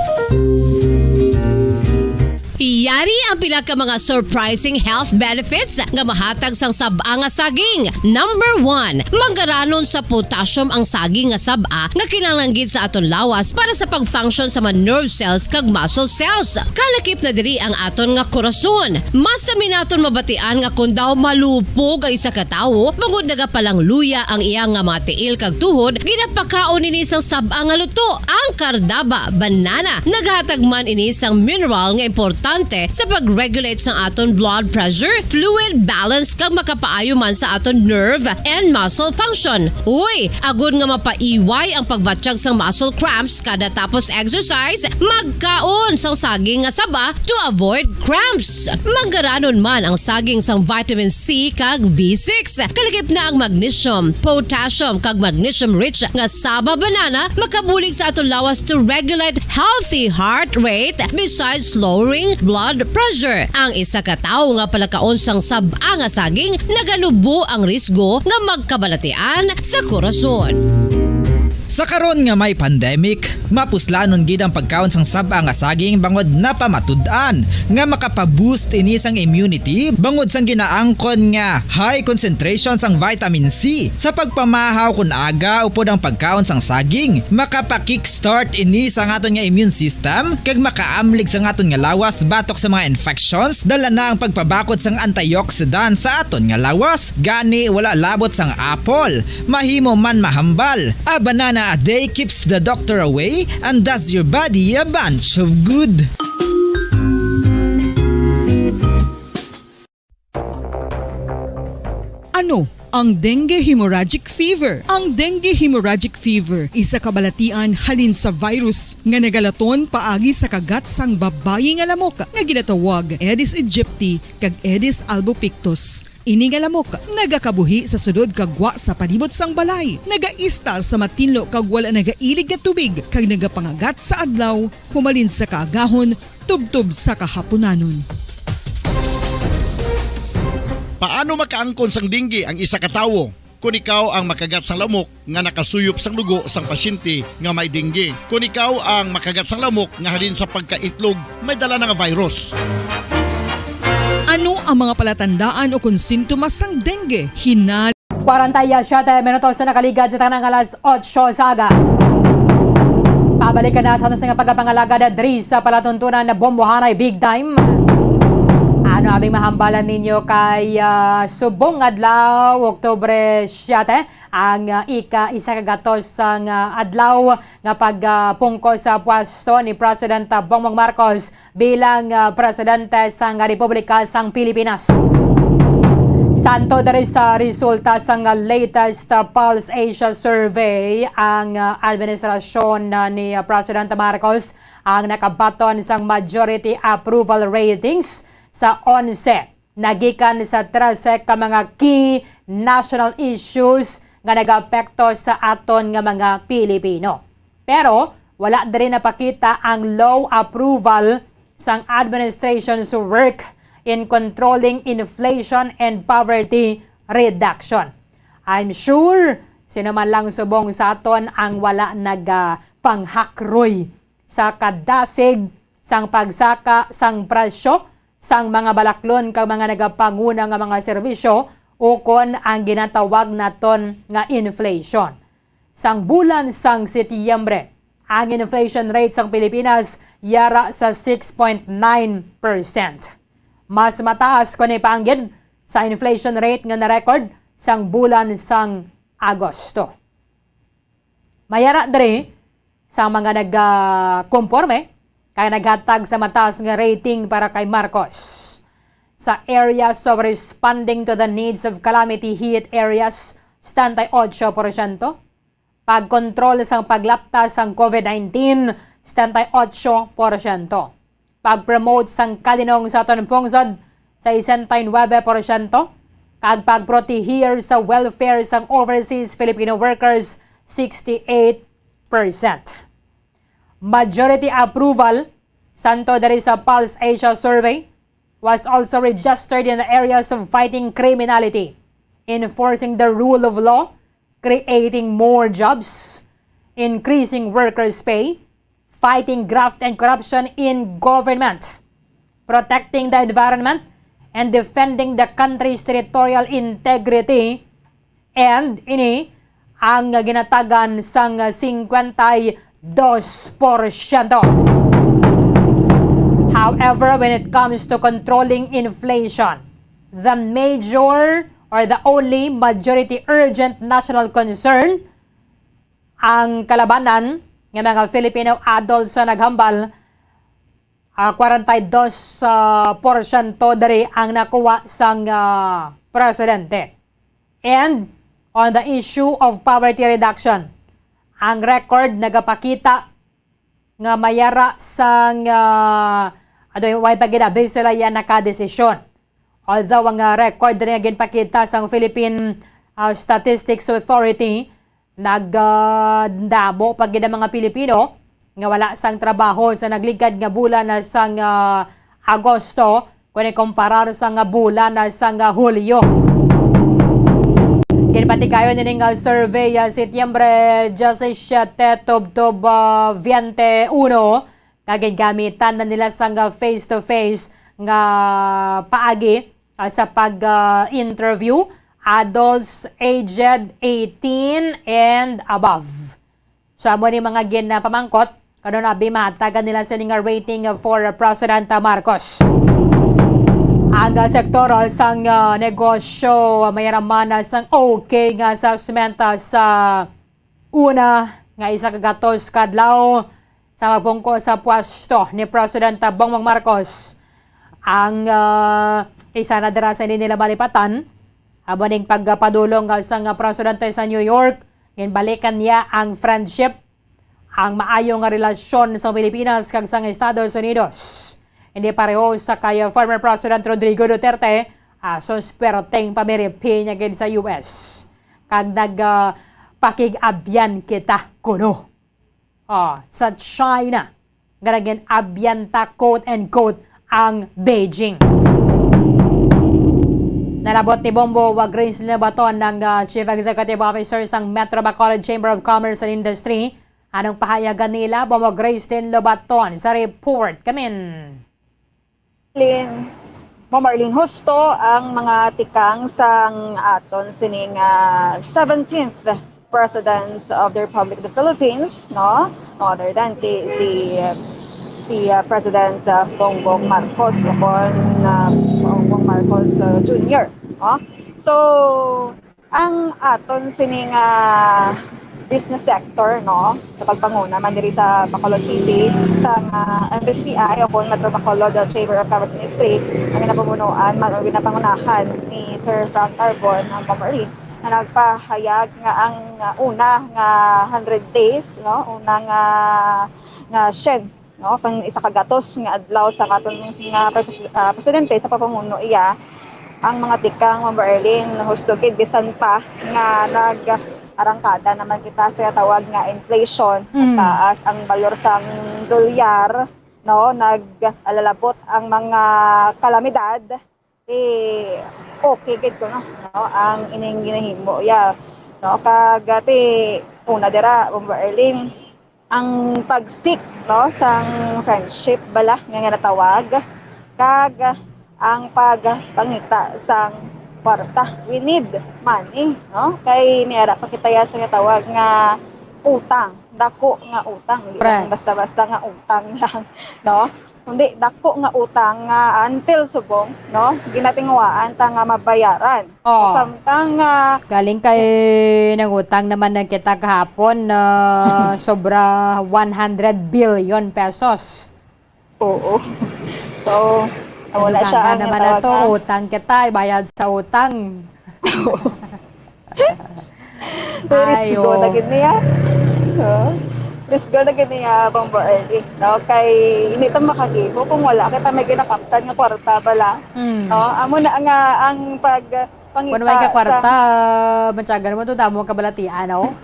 Yari ang pila ka mga surprising health benefits nga mahatag sang sab-a nga saging. Number one, manggaranon sa potassium ang saging nga sab-a nga kinahanglan gid sa aton lawas para sa pag-function sa mga nerve cells kag muscle cells. Kalakip na diri ang aton nga korason. Mas sami naton mabatian nga kon daw malupog ang isa ka tawo, bangod nagapalangluya ang iya nga mga tiil kag tuhod, ginapakaon ini sang sab-a nga luto. Ang Cardaba banana naghatag man ini sang mineral nga importante sa pag-regulate sang aton blood pressure, fluid balance, kag makapaayo man sa aton nerve and muscle function. Uy, agod nga mapaiway ang pagbatyag sang muscle cramps kada tapos exercise, magkaon sang saging nga saba to avoid cramps. Manggaranon man ang saging sang vitamin C kag B six. Kalakip na ang magnesium, potassium, kag magnesium-rich nga saba banana makabulig sa aton lawas to regulate healthy heart rate besides lowering blood pressure. Ang isa ka tawo nga palakaon sang sab-a nga saging naganubo ang risgo nga magkabalatian sa korason. Sa karon nga may pandemic, mapuslanon gid ang pagkaon sang sab-a nga saging bangod napamatud-an nga makapa-boost ini sang immunity bangod sang ginaangkon nga high concentration sang vitamin C sa pagpamahaw kon aga upod ang pagkaon sang saging. Makapa-kickstart ini sa aton nga immune system kag makaamlig sa aton nga lawas batok sa mga infections. Dala na ang pagpabakod sang antioxidant sa aton nga lawas. Gani, wala labot sang apple. Mahimo man mahambal. A banana a day keeps the doctor away and does your body a bunch of good. Ano ang dengue hemorrhagic fever? Ang dengue hemorrhagic fever isa ka balatian halin sa virus nga nagalaton paagi sa kagat sang babayi nga lamok nga ginatawag Aedes aegypti kag Aedes albopictus. Ini nga lamok nagakabuhi sa sulod kag gwa sa palibot sang balay, nagaistar sa matinlo kag wala nagailig nga tubig, kag nagapangagat sa adlaw humalin sa kaagahon tubtob sa kahapunanon. Paano makaangkon sang dengue ang isa ka tawo? Kon ikaw ang makagat sang lamok nga nakasuyop sang dugo sang pasyente nga may dengue, kon ikaw ang makagat sang lamok nga halin sa pagkaitlog may dala na nga virus. Ano ang mga palatandaan o kon sintomas sang dengue? Hinal- Kwarenta y siyete minutos na nakaligad sa tanang alas otso sa aga. Pabalik ka na sa aton nga pagpangalagad diri sa palatuntunan na Bombohanay Big Time. Ano aming mahambalan ninyo kay, ah, subong adlaw, Oktubre siyete, ang, ah, ika-isa ka gatos sang, ah, adlaw nga pagpungko sa pwesto ni President Bongbong Marcos bilang, ah, Presidente sang Republika sang Pilipinas. Santo diri sa resulta sang latest, ah, Pulse Asia Survey, ang, ah, administrasyon, ah, ni, ah, President Marcos ang nakabaton sang majority approval ratings sa onse nagikan sa trese ka mga key national issues nga nagaapekto sa aton nga mga Pilipino. Pero wala diri napakita ang low approval sang administration's work in controlling inflation and poverty reduction. I'm sure sino man lang subong sa aton ang wala nagapangharoy sa kadasig sang pagsaka sang presyo sang mga balaklon kag mga nagapanguna nga mga serbisyo ukon ang ginatawag naton nga inflation. Sang bulan sang Setyembre, ang inflation rate sang Pilipinas yara sa six point nine percent. Mas mataas kuno pa anggid sa inflation rate nga na-record sang bulan sang Agosto. Mayara diri sa mga nagkonporme kay naghatag sa mataas nga rating para kay Marcos. Sa areas of responding to the needs of calamity hit areas, setenta y ocho porsyento. Pagkontrol sang paglapta sang COVID nineteen, setenta y ocho porsyento. Pag-promote sang kalinong sa aton pungsod, sesenta y nuebe porsyento, kag pagprotehir sa welfare sang overseas Filipino workers, sixty-eight percent. Majority approval santo diri sa Pulse Asia Survey was also registered in the areas of fighting criminality, enforcing the rule of law, creating more jobs, increasing workers' pay, fighting graft and corruption in government, protecting the environment, and defending the country's territorial integrity. And ini ang ginatagan sang singkwenta y dos porsyento. However, when it comes to controlling inflation, the major or the only majority urgent national concern, ang kalabanan nga mga Filipino adults sa naghambal, ah, kwarenta y dos, ah, porsyento diri ang nakuha sang, ah, presidente. And on the issue of poverty reduction, ang record nagapakita nga mayara sang, ah, ano, way pa gid abi sila yan nakadesisyon. Although ang, ah, record diri nga ginpakita sang Philippine, ah, Statistics Authority, nag, ah, damo pa gid ang mga Pilipino nga wala sang trabaho sa nagligad nga bulan na sang, ah, Agosto, kung ikumparar sa nga bulan na sang, ah, Hulyo. Ginpatigayon ini nga survey, ah, Setyembre disisiete tubtob, ah, twenty-one, nga gingamitan na nila sang, ah, face-to-face nga paagi, ah, sa pag, ah, interview adults aged eighteen and above. So, amo ni mga ginpamangkot, kano na abi mahatagan nila sini nga rating for President Marcos. Ang, ah, sektor, ah, sang, ah, negosyo, ah, mayaraman, ah, sang okay nga assessment, ah, sa una nga isa ka gatos ka adlaw sa pagpungko sa pwesto ni President Bongbong Marcos. Ang, ah, isa na dira sa hindi nila malipatan, amo ning pagpadulong, ah, sang, ah, presidente sa New York, ginbalikan niya ang friendship, ang maayo nga relasyon sa Pilipinas kag sang Estados Unidos. Hindi pareho sa kay former President Rodrigo Duterte, asos perting pamiripi niya gid sa U S. Kag nag, ah, pakig-abyan kita kuno, ah, sa China, nga nagin-abyan ta, quote and quote, ang Beijing. Nalabot ni Bombo Grace Lobaton, ang, ah, Chief Executive Officer sang Metro Bacolod Chamber of Commerce and Industry. Anong pahayagan nila, Bombo Grace Lobaton, sa report? Kamin. Lin, Ma'am Arlene, husto ang mga tikang sang aton sining, ah, seventeenth President of the Republic of the Philippines, no? No other than ti-, si, si, ah, President, ah, Bongbong Marcos, o kon, ah, Bongbong Marcos, ah, Junior, no? So, ang aton sini nga business sector, no, sa pagpanguna man diri sa Bacolod City, sa, ah, M B C I o kon Metro Bacolod Chamber of Commerce and Industry, ang ginapamunuan man o ginapangunahan ni Sir Frank Carbon, ang formerly, nga nagpahayag nga ang, ah, una nga hundred days, no, una nga, nga syen no? Kang isa ka gatos nga adlaw sa katon nga pres-, ah, presidente sa pagpamuno iya, ang mga tikang, Ma'am Arlene, husto gid bisan pa nga nag-arangkada naman kita sa tawag nga inflation, Mm. nagtaas ang balor sang dolyar, no? Nag-alalabot ang mga kalamidad. Ti okay gid kuno, no, ang ining ginahimo, yeah. No, kag, ah, ti una dira, Bombo Erling, ang pag-seek, no, sang friendship bala nga, nga natawag, kag ang pagpangita sang kwarta. We need money, no? Kay may ara pa kita ya sa ginatawag nga utang, dako nga utang, hindi lang basta-basta nga utang lang, no? Kundi dako nga utang nga until subong, no? Ginatinguhaan ta nga mabayaran. Oh. Samtang, ah, galing kay nangutang naman na kita kahapon na sobra one hundred billion pesos. Oo. So, amo na siya ang naman na tawag to, na utang kita, ibayad sa utang. So, ay, risgo na gid niya. So, risgo na gid niya, Bombo Early, no? Kay hindi ta makagibo kung wala kita may ginakaptan nga kwarta bala. Mm. No? Amo na nga ang pag pangita. Kung may ka kwarta, sa matyagan mo to, damo ka balatian, no?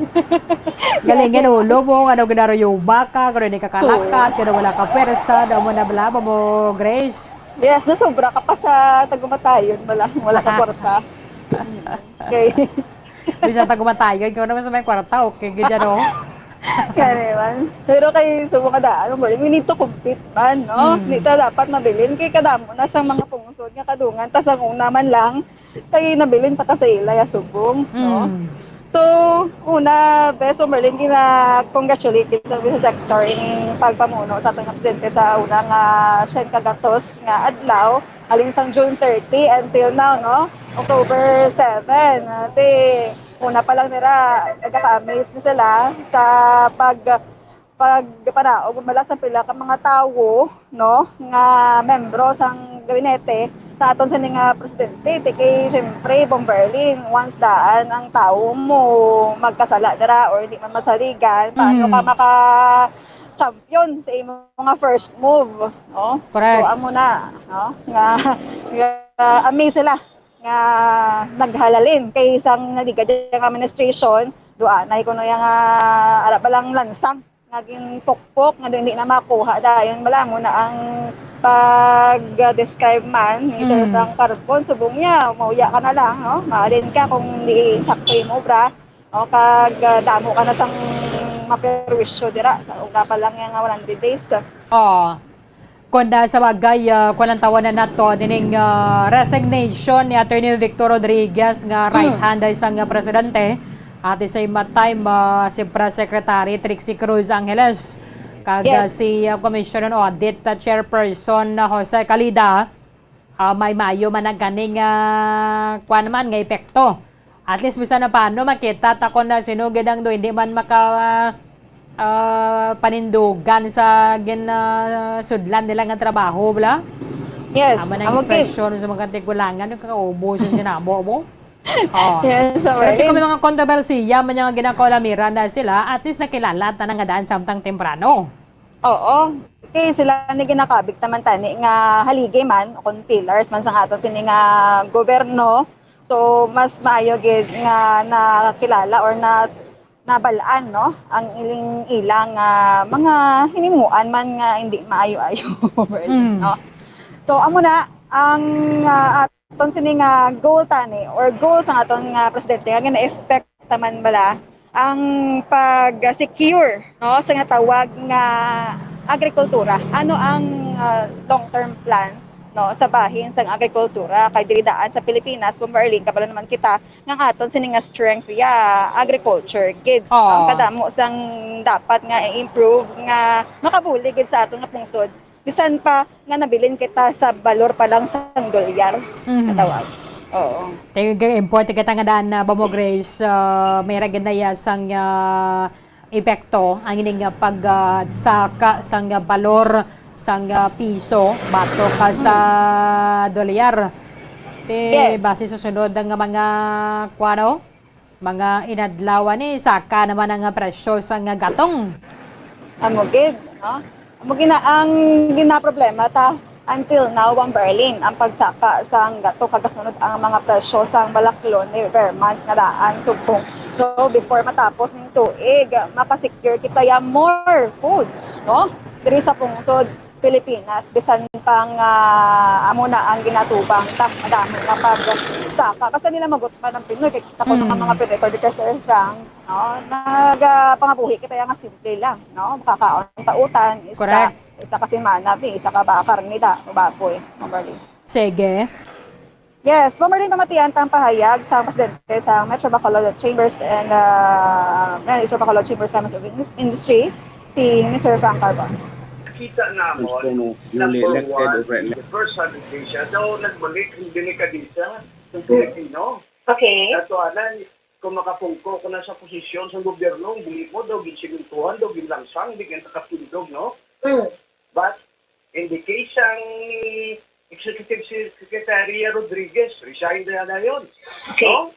Galingan ulo mo, ano, ginaruyuba ka, kung hindi ka kalakat, kung wala ka pwersa, damo na bala mo, Grace. Yes, nasobra ka pa sa tagumatayon, wala, wala ka kwarta. Okay. Bisan tagumatayon, ikaw naman sa may kwarta, okay, gid yan, oh. Kaya naman. Pero kay sa mga daan, we need to compete man, no? Mm. Hindi ta dapat mabilin kay kadamo na sa mga pungsod nga kadungan, tas ang una man lang, kay nabilin pa ta sa ila ya subong, no? Mm. So, una, Bes Bombo Early, gina-congratulate gid sa business sector ining pagpamuno sa aton nga presidente sa una nga siyam ka gatos nga adlaw, halin sang June thirty until now, no? October seven. Ate, una pa lang nira, nagaka-amaze na sila sa pag pagpanaog bala sa pila ka mga tawo, no, nga membro sang gabinete sa aton sini nga presidente. Ti kay, siyempre, Bombo Early, once daan ang tawo mo magkasala dira or di man masaligan, paano ka Mm. maka-champion sa imong mga first move, no? Correct. So, amo na, no, nga, nga amaze sila nga naghalalin kay sang naliga dyan nga administration, duanay kuno yang, ah, ara pa lang lansang nga ginpukpok nga hindi na makuha dayon bala mo na ang pag-describe man ni Sir Mm. Frank Carbon, subong niya, mauya ka na lang, no? Mahalin ka kung di insakto imo obra, no? Kag, ah, damo ka na sang maperwisyo dira sa una pa lang yang one hundred days. Oh. Kung na sa bagay, ah, kung ang tawanan nato nining, ah, resignation ni Attorney Victor Rodriguez nga Mm. right hand ay sang, ah, presidente, at the same time, ah, si Press Secretary Trixie Cruz Angeles, kag, ah, Yes. si, ah, Commission on Audit, ah, Chairperson, ah, Jose Calida, ah, may maayo man ang kaning, ah, kuwan man nga epekto. At least, bisan na paano, makita ta kung na sino gid ang do, hindi man maka, ah, panindugan sa gin, ah, sudlan nila nga trabaho, bala? Yes, Amo na ang amo gid. Ekspresyon sa mga tigulangan, yung kakaubo sa sinabo mo. Oh. Yes, so, Pero di ko may mga kontrobersiya, man yung ginakaulamiran na sila, at least nakilala ta na nga daan samtang temprano. Oo. Okay, sila ni ginakabig naman tani nga haligi man, o kung pillars man sa aton sini nga gobyerno. So, mas maayo gid nga nakilala or na, nabalaan, no, ang iling ilang, ah, mga hinimuan man nga hindi maayo-ayo, Mm. no? So, amo na ang, ah, aton sini nga goal tani or goal sa aton nga presidente nga gina-expect taman bala ang pag-secure, no, sa nga tawag nga agrikultura. Ano ang, ah, long-term plan, no, sa bahin sang agrikultura? Kay diri daan sa Pilipinas, Bombo Early, kabalo naman kita nga ang aton sini nga strength ya agriculture gid. Oo. Ang kadamo sang dapat nga i-improve nga makabulig gid sa aton nga pungsod. Bisan pa nga nabilin kita sa balor pa lang sang dolyar Mhm. nga tawag. Oo. Tayo gag-import kita nga daan na ba mo, Grace, ah, may ra gid na iya sang, ah, epekto ang ining, ah, pag, ah, saka sang, ah, balor sang, ah, piso batok ka sa Mm. dolyar. Ti Yes. base sa sunod nga mga kuwano, mga inadlaw ni saka naman ang, ah, presyo sang, ah, gatong. Amo gid, no? Amo gina ang ginaproblema ta until now, Bombo Early, ang pagsaka sang gatong kag kasunod ang mga presyo sang balaklon ni Vermans nga daan subong. So, before matapos ning tuig, makasecure kita ya more foods, no? Diri sa pungsod Pilipinas, bisan pa nga amo na ang ginatubang ta, madamo nga pagsaka. Basta nila magutman ang Pinoy, kay kita ko na nga Mm. mga Pinoy, pwede ka, Sir Frank, no? Nagapangabuhi kita ya nga simple lang, no? Makakaon ta utan, isa, Correct. isa ka semana, bi, isa ka ba, karne da, o baboy, Bombo Early. Sige. Yes, formerly namatian tang pahayag sa presidente sa Metro Bacolod Chambers and uh, Metro Bacolod Chambers Chambers of Indus- Industry, si Mister Frank Carbon. Kita namon, Gusto mo, number duly elected one, or re-elected? the first hundred days siya, daw nagbalik ang delikadesa ng Pilipino. Okay. Katuanan, kung makapungko ka na sa posisyon sa gobyerno, ang buhi mo daw ginsimintuhan, daw ginlangsang, di ka nakatindog, no? Mm. But in the case sang Executive Secretary Rodriguez, resign na na yun. Okay. No?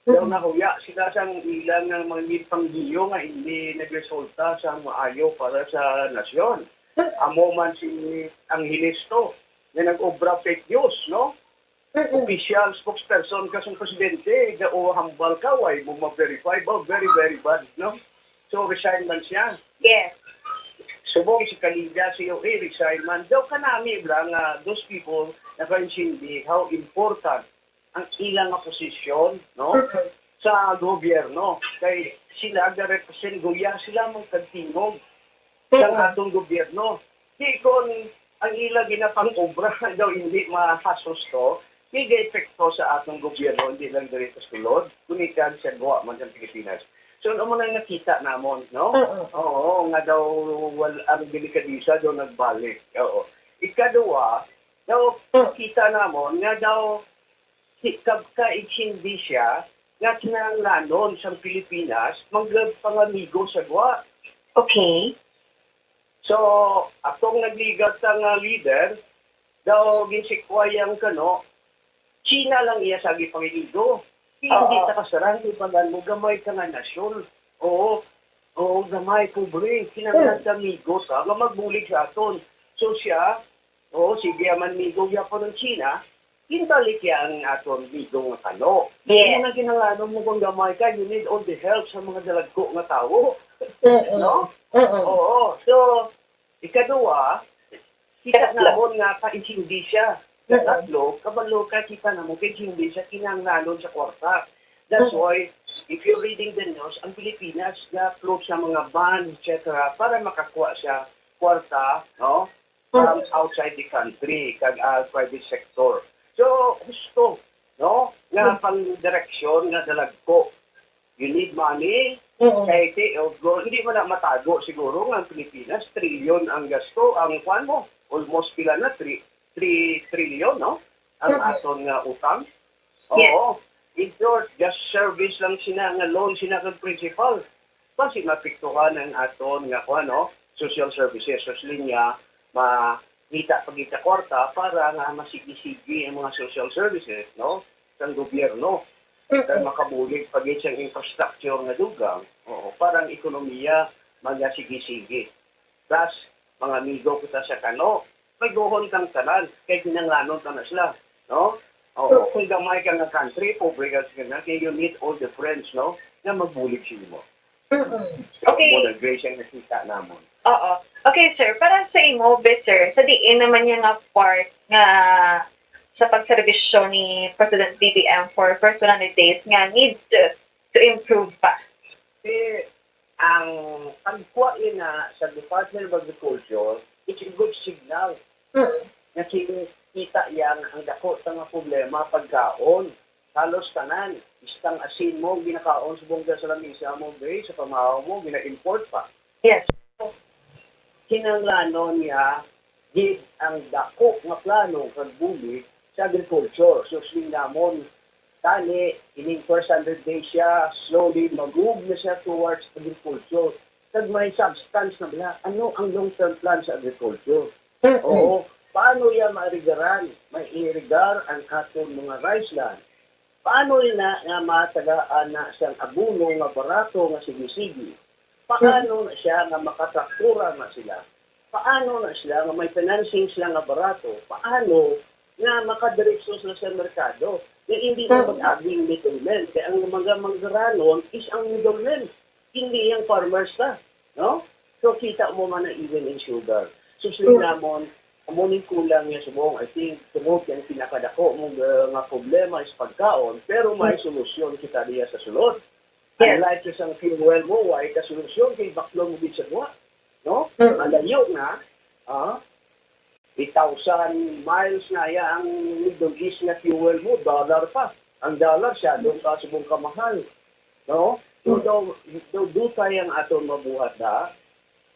Daw nahuya sila sang ilang nga mga panggiyo nga hindi nagresulta sa maayo para sa nasyon. Amo man si Angelisto nga nag-obra fake news, no? Mm-mm. Official spokesperson ka sang presidente, daw hambal ka, why mo ma-verify ba? Very, very bad, no? So, resign man siya. Yes. Subong si Kaliga, C O A, resign man. Daw kanami lang nga those people nakaintindi how important ang ilang nga posisyon, no? Mm-mm. Sa gobyerno. Kay sila ga-represent, guya sila man kag tingog sang Mm-mm. atong gobyerno. Di kon ang ila ginapang-obra daw hindi mahasos to, may epekto sa atong gobyerno, hindi lang diri sa sulod, kundi kag sa gwa man sa Pilipinas. So, amo nang nakita namon, no? Mm-mm. Oo, nga daw wal ang delikadesa daw nagbalik. Oo. Ikaduha, daw Mm. kita namon nga daw si kab ka hindi siya nga kinahanglanon sang Pilipinas magpangamigo sa gwa. Okay. So, atong nagligat nga leader, daw ginsikway ang kano, China lang iya sa gipangiligo. Hindi Oo. ta kasarang, ibalan mo, gamay ka nga nasyon. Oo, oo, gamay, pobre. Kinahanglan ka migo ta nga magbulig sa aton. So siya, oo, sige, man migo niya po ng China, ginbalik niya ang aton migo nga kano. Yes. Ang kinahanglan mo kung gamay ka, you need all the help sa mga dalagko nga tawo. Mm-mm. No? Mm-mm. Oo. So, ikaduha, kita Tatlo. namon nga kaintindi siya. Mm-mm. Tatlo, kabalo ka, kita namon kaintindi siya kinahanglanon sa kwarta. That's Mm. why, if you're reading the news, ang Pilipinas ga-float sa mga bond, et cetera, para makakuha siya kwarta, no? From Mm. outside the country, kag ah, private sector. So, gusto, no? Nga Mm. pang direksyon nga dalagko. You need money, Mm-mm. kay ti, o, go, hindi man na matago siguro nga ang Pilipinas, trilyon ang gasto, ang kwan mo, almost pila na, three, three trillion, no? Ang Mhm. aton nga utang. Yes. Oo. In short, just service lang sina nga loan sina kag principal. Basi mapiktuhan ang aton nga kwan, no? Social services. Sa linya, makita pa kita kwarta para nga masigi-sigi ang mga social services, no? Sang gobyerno. Kay Mm-mm. makabulig pa gid siyang infrastructure nga dugang, oo, para ang ekonomiya magasigi-sigi. Plus, mga amigo kita sa kano, may guhon kang tanan, kay kinanglanon ka na sila, no? Oo, Okay. Kung gamay ka nga country, pobre ka sa kanya, kay you need all the friends, no? Nga magbulig sa imo. Mm-mm. So, Okay. Mo na grace ang nakita namon. Oo. Okay, sir. Para sa imo, bit, sir, sa diin naman niya nga part nga sa pagserbisyo ni President B B M for first one hundred days nga need to, to improve pa? Eh, ang pagkuha ina sa Department of Agriculture, it's a good signal Mm. nga kita yan ang dako ta nga problema pagkaon. Halos tanan, istang asin mo, ginakaon sa bongga sa lamisa mo, gay, sa pamahaw mo, gina-import pa. Yes. Kinanglanon niya gid ang dako nga plano kag bulig sa agriculture. So, siling namon, tani, ining first hundred days siya, slowly mag-move na siya towards agriculture. Kag may substance na bala, ano ang long-term plan sa agriculture? Mm-mm. Oo, paano niya mairigaran, maiirigar ang aton mga rice land? Paano na nga matagaan na sang abono nga barato nga sige-sige? Paano na siya nga makatraktura na sila? Paano na sila nga may financing sila nga barato? Paano nga makadiretso sila sa merkado? Nga hindi na Mm. mag-aging middleman. Kaya ang mga manggaranon is ang middleman. Hindi yung farmers na. No? So, kita mo man na even in sugar. So, sa Mm. namon, amo ning kulang niya subong. I think, tungod ang pinakadako mo nga, nga problema is pagkaon, pero may solusyon kita diya sa sulod. Yes. Unlike sa fuel mo, why ka solusyon kay baklo mo gid sa buwa, no? Mm. Malayo na, ah, Eight thousand miles na ya ang Middle East nga fuel mo, dollar pa. Ang dollar siya, doon ka subong kamahal. No? So, daw, daw dutay ang aton mabuhat da.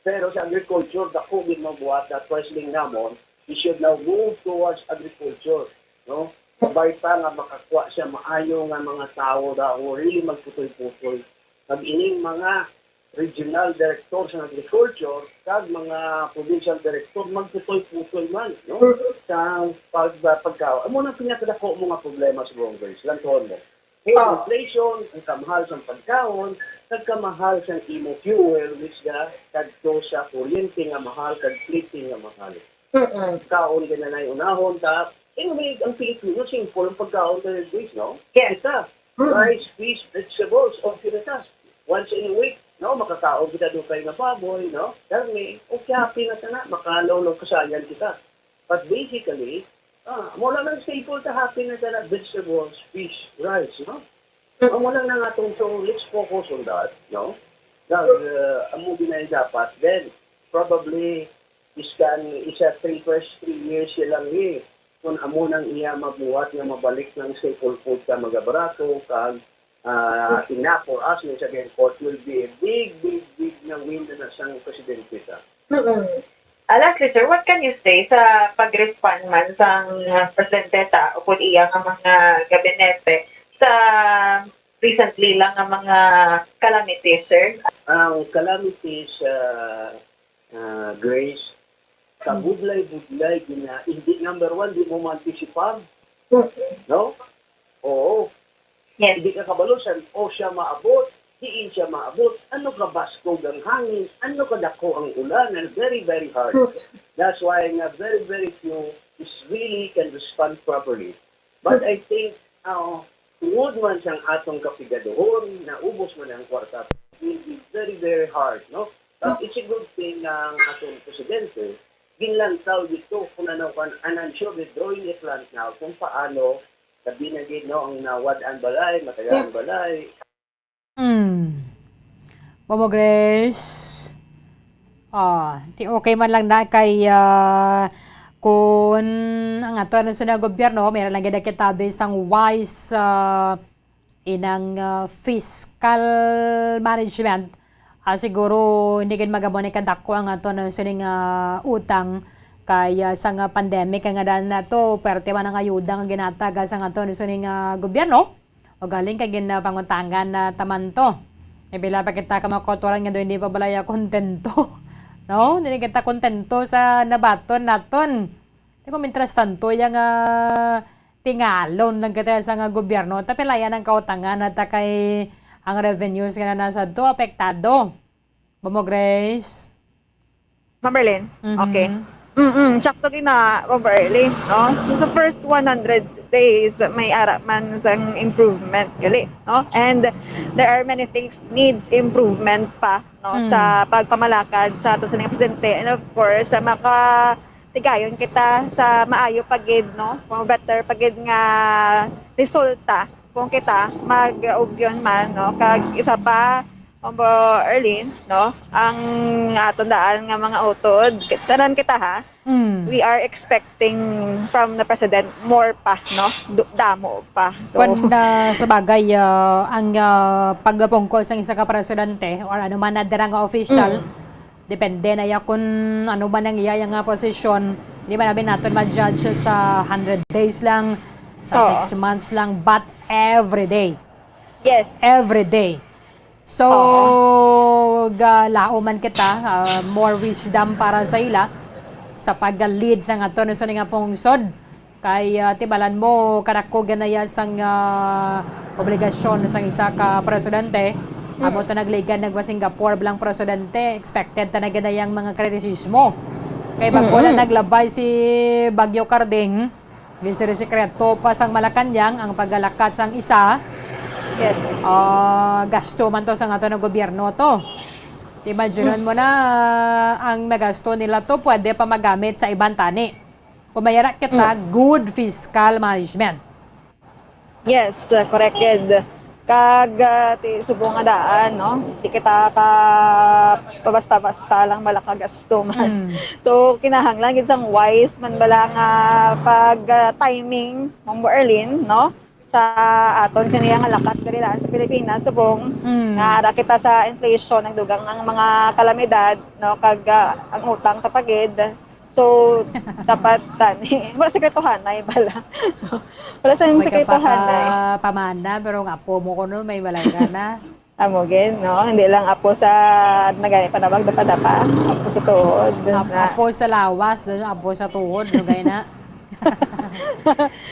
Pero sa agriculture, dako gid mabuhat da. First thing namon, we should now move towards agriculture. No? Sabay pa nga makakuha siya maayo nga mga tawo da, who really magputoy-putoy. Pag ining mga regional director sa agriculture, kag mga provincial director, magputoy-putoy man, no? Sa pag-, pagkaon. Amo nang pinakadako mo nga problema sa Congress, lantuhon mo. Food Ah. inflation, ang kamahal sa pagkaon, kag kamahal sa imo fuel, which ga kadto sa kuryente nga mahal, kag fleeting nga mahal. Mm-mm. Kaon ka na nay unahon, ta, anyway, ang Pilipino, simple ang pagkaon sa days, no? Yes. Kita, Mm. rice, fish, vegetables, okay na ta. Once in a week, no, makakaon kita dugay nga baboy, no? Karne, okay, happy na ta na, makalawlaw kasayan kita. But basically, ah, mo lang ang staple ta, happy na ta na, vegetables, fish, rice, no? Mm. Amo lang na nga atong, so let's focus on that, no? Kag, uh, amo ginay dapat. Then, probably, biskan isa three, first three years siya lang ni, kung amo nang iya mabuhat nga mabalik ng staple food sa mga barato, kag, ah, Mm. enough for us, yung sa court will be a big, big, big na win na sang presidente ta. Mm-mm. Ah, lastly, sir, what can you say sa pag-respond man sang, ah, presidente ta upod iya nga mga gabinete sa recently lang nga mga calamities, sir? Ang calamities, ah, ah, Grace, kabudlay-budlay gina-, hindi, number one, di mo maantisipar. Mm-mm. No? Oo. Yes. Hindi ka kabalo saan o siya maabot, diin siya maabot, ano ka baskog ang hangin, ano ka dako ang ulan, and very, very hard. That's why nga very, very few is really can respond properly. But I think, uh, tungod man sang atong kapigaduhon, naubos man ang kwarta, it will be very, very hard, no? But it's a good thing nga ang atong presidente, ginlantaw dito kung ano kan, and I'm sure they're drawing a plan now kung paano, sabi na gid, no, ang nawad ang balay, matagaan ang balay. Hmm. Bobo Grace. Ah, ti okay man lang na kay, ah, kun ang ato na sa gobyerno, may lang gid kita sang wise, ah, inang, ah, fiscal management. Ah, siguro hindi gid magamo ni kadako ang ato na sining, ah, utang kay, ah, sang, ah, pandemic nga daan na to, perte man ang ayuda nga ginatag, ah, sang ato na sining, ah, gobyerno. O galing kay ginapangutangan na taman to. May pila pa kita ka mga kautoran nga daw hindi pa balaya kontento. No? Hindi kita kontento sa nabaton naton. Di ba, mientras tanto, yang, ah, tingalon lang kita sa nga gobyerno, ta pilayan ang kautangan at kay ang revenues nga na nasa to apektado. Bobo Grace? Ma'am Berlin? Mhm. Okay. Mm-mm. Sakto gina, Ma'am Berlin, no? So, sa first one hundred days, may ara man sang improvement, gali, no? And there are many things needs improvement pa, no, Mm. sa pagpamalakad sa ato sa presidente. And of course, sa maka-, tigayon kita sa maayo pa gid, no? More better pa gid nga resulta kung kita mag-ugyon man, no? Kag isa pa, Ombo Erlin, no? Ang atong daan nga mga utod, tanan kita, ha? Mm. We are expecting from the president more pa, no? Du-, damo pa. So, Kung, ah, sa bagay, ah, ang, ah, pagpungkol sa isa ka presidente or ano man na dira nga official, Mm. depende na ya kung ano man ang iya nga posisyon. Di ba namin naton ma-judge sa hundred days lang, sa Oo. six months lang, but every day. Yes. Every day. So, Oo. ga-, lao man kita, ah, more wisdom para sa ila sa pag-lead sa nga to, sa nga pungsod. Kay, ah, tibalan mo, kadako ganaya sang, ah, obligasyon sang isa ka presidente. Amo Mm. to nagligad nagwa Singapore bilang presidente, expected ta na ganayang mga kritisismo. Kay bago Mm-mm. lang naglabay si Bagyo Carding, ginsisikreto pa sang Malacañang ang paggalakat sang isa. Yes. Ah, gasto man to sang ato nga gobyerno to. Imagine Mm. mo na ang nagasto nila to, pwede pa magamit sa iban tani. Kung mayara kita, Mm. good fiscal management. Yes, uh, correct, Ed. Kag, ah, ti subong nga daan, no? Di kita ka pabasta-basta lang bala ka gasto man. Mm. So, kinahanglan gid sang wise man bala nga pag, ah, timing, Ma'am Arlene, no? Sa aton siniya nga lakat diri daan sa Pilipinas, subong Mm. nga ara kita sa inflation, nagdugang ang mga kalamidad, no? Kag, ah, ang utang tapagid. So, dapat tani. Wala sikretuhanay bala. Wala sang May sikretuhanay. Kapaka pamana, pero nga apo mo kuno, may balay ka na. Amo gid, no? Hindi lang apo sa nagani panawag dapa-dapa. Apo sa tuhod. Ap-, na. Apo sa lawas, no? Apo sa tuhod, no? Gaya na.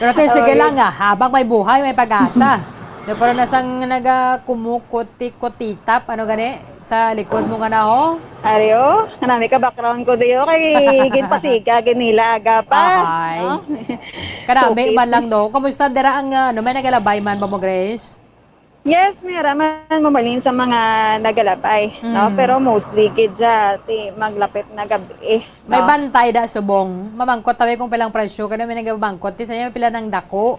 Pero te, sige Okay. lang, ah. Habang may buhay, may pag-asa. No, pero nasang naga kumukuti-kutitap, ano gani? Sa likod mo nga na, oh. Ari, oh. Kanami ka background ko diyo. Kay ginpasiga, ginila, aga pa. Ahay. No? Kanami Showcase. Man lang, no? Kamusta dira ang, ah, ano, may nagalabay man ba mo, Grace? Yes, may ara man, Ma'am Arlene, sa mga nagalabay, no? Mm. Pero mostly gid dya, ti, maglapit na gabi, May no? bantay da subong. Mamangkot tawi kung pilang presyo. Kaya may nagabangkot. Ti sa inyo, pila nang dako?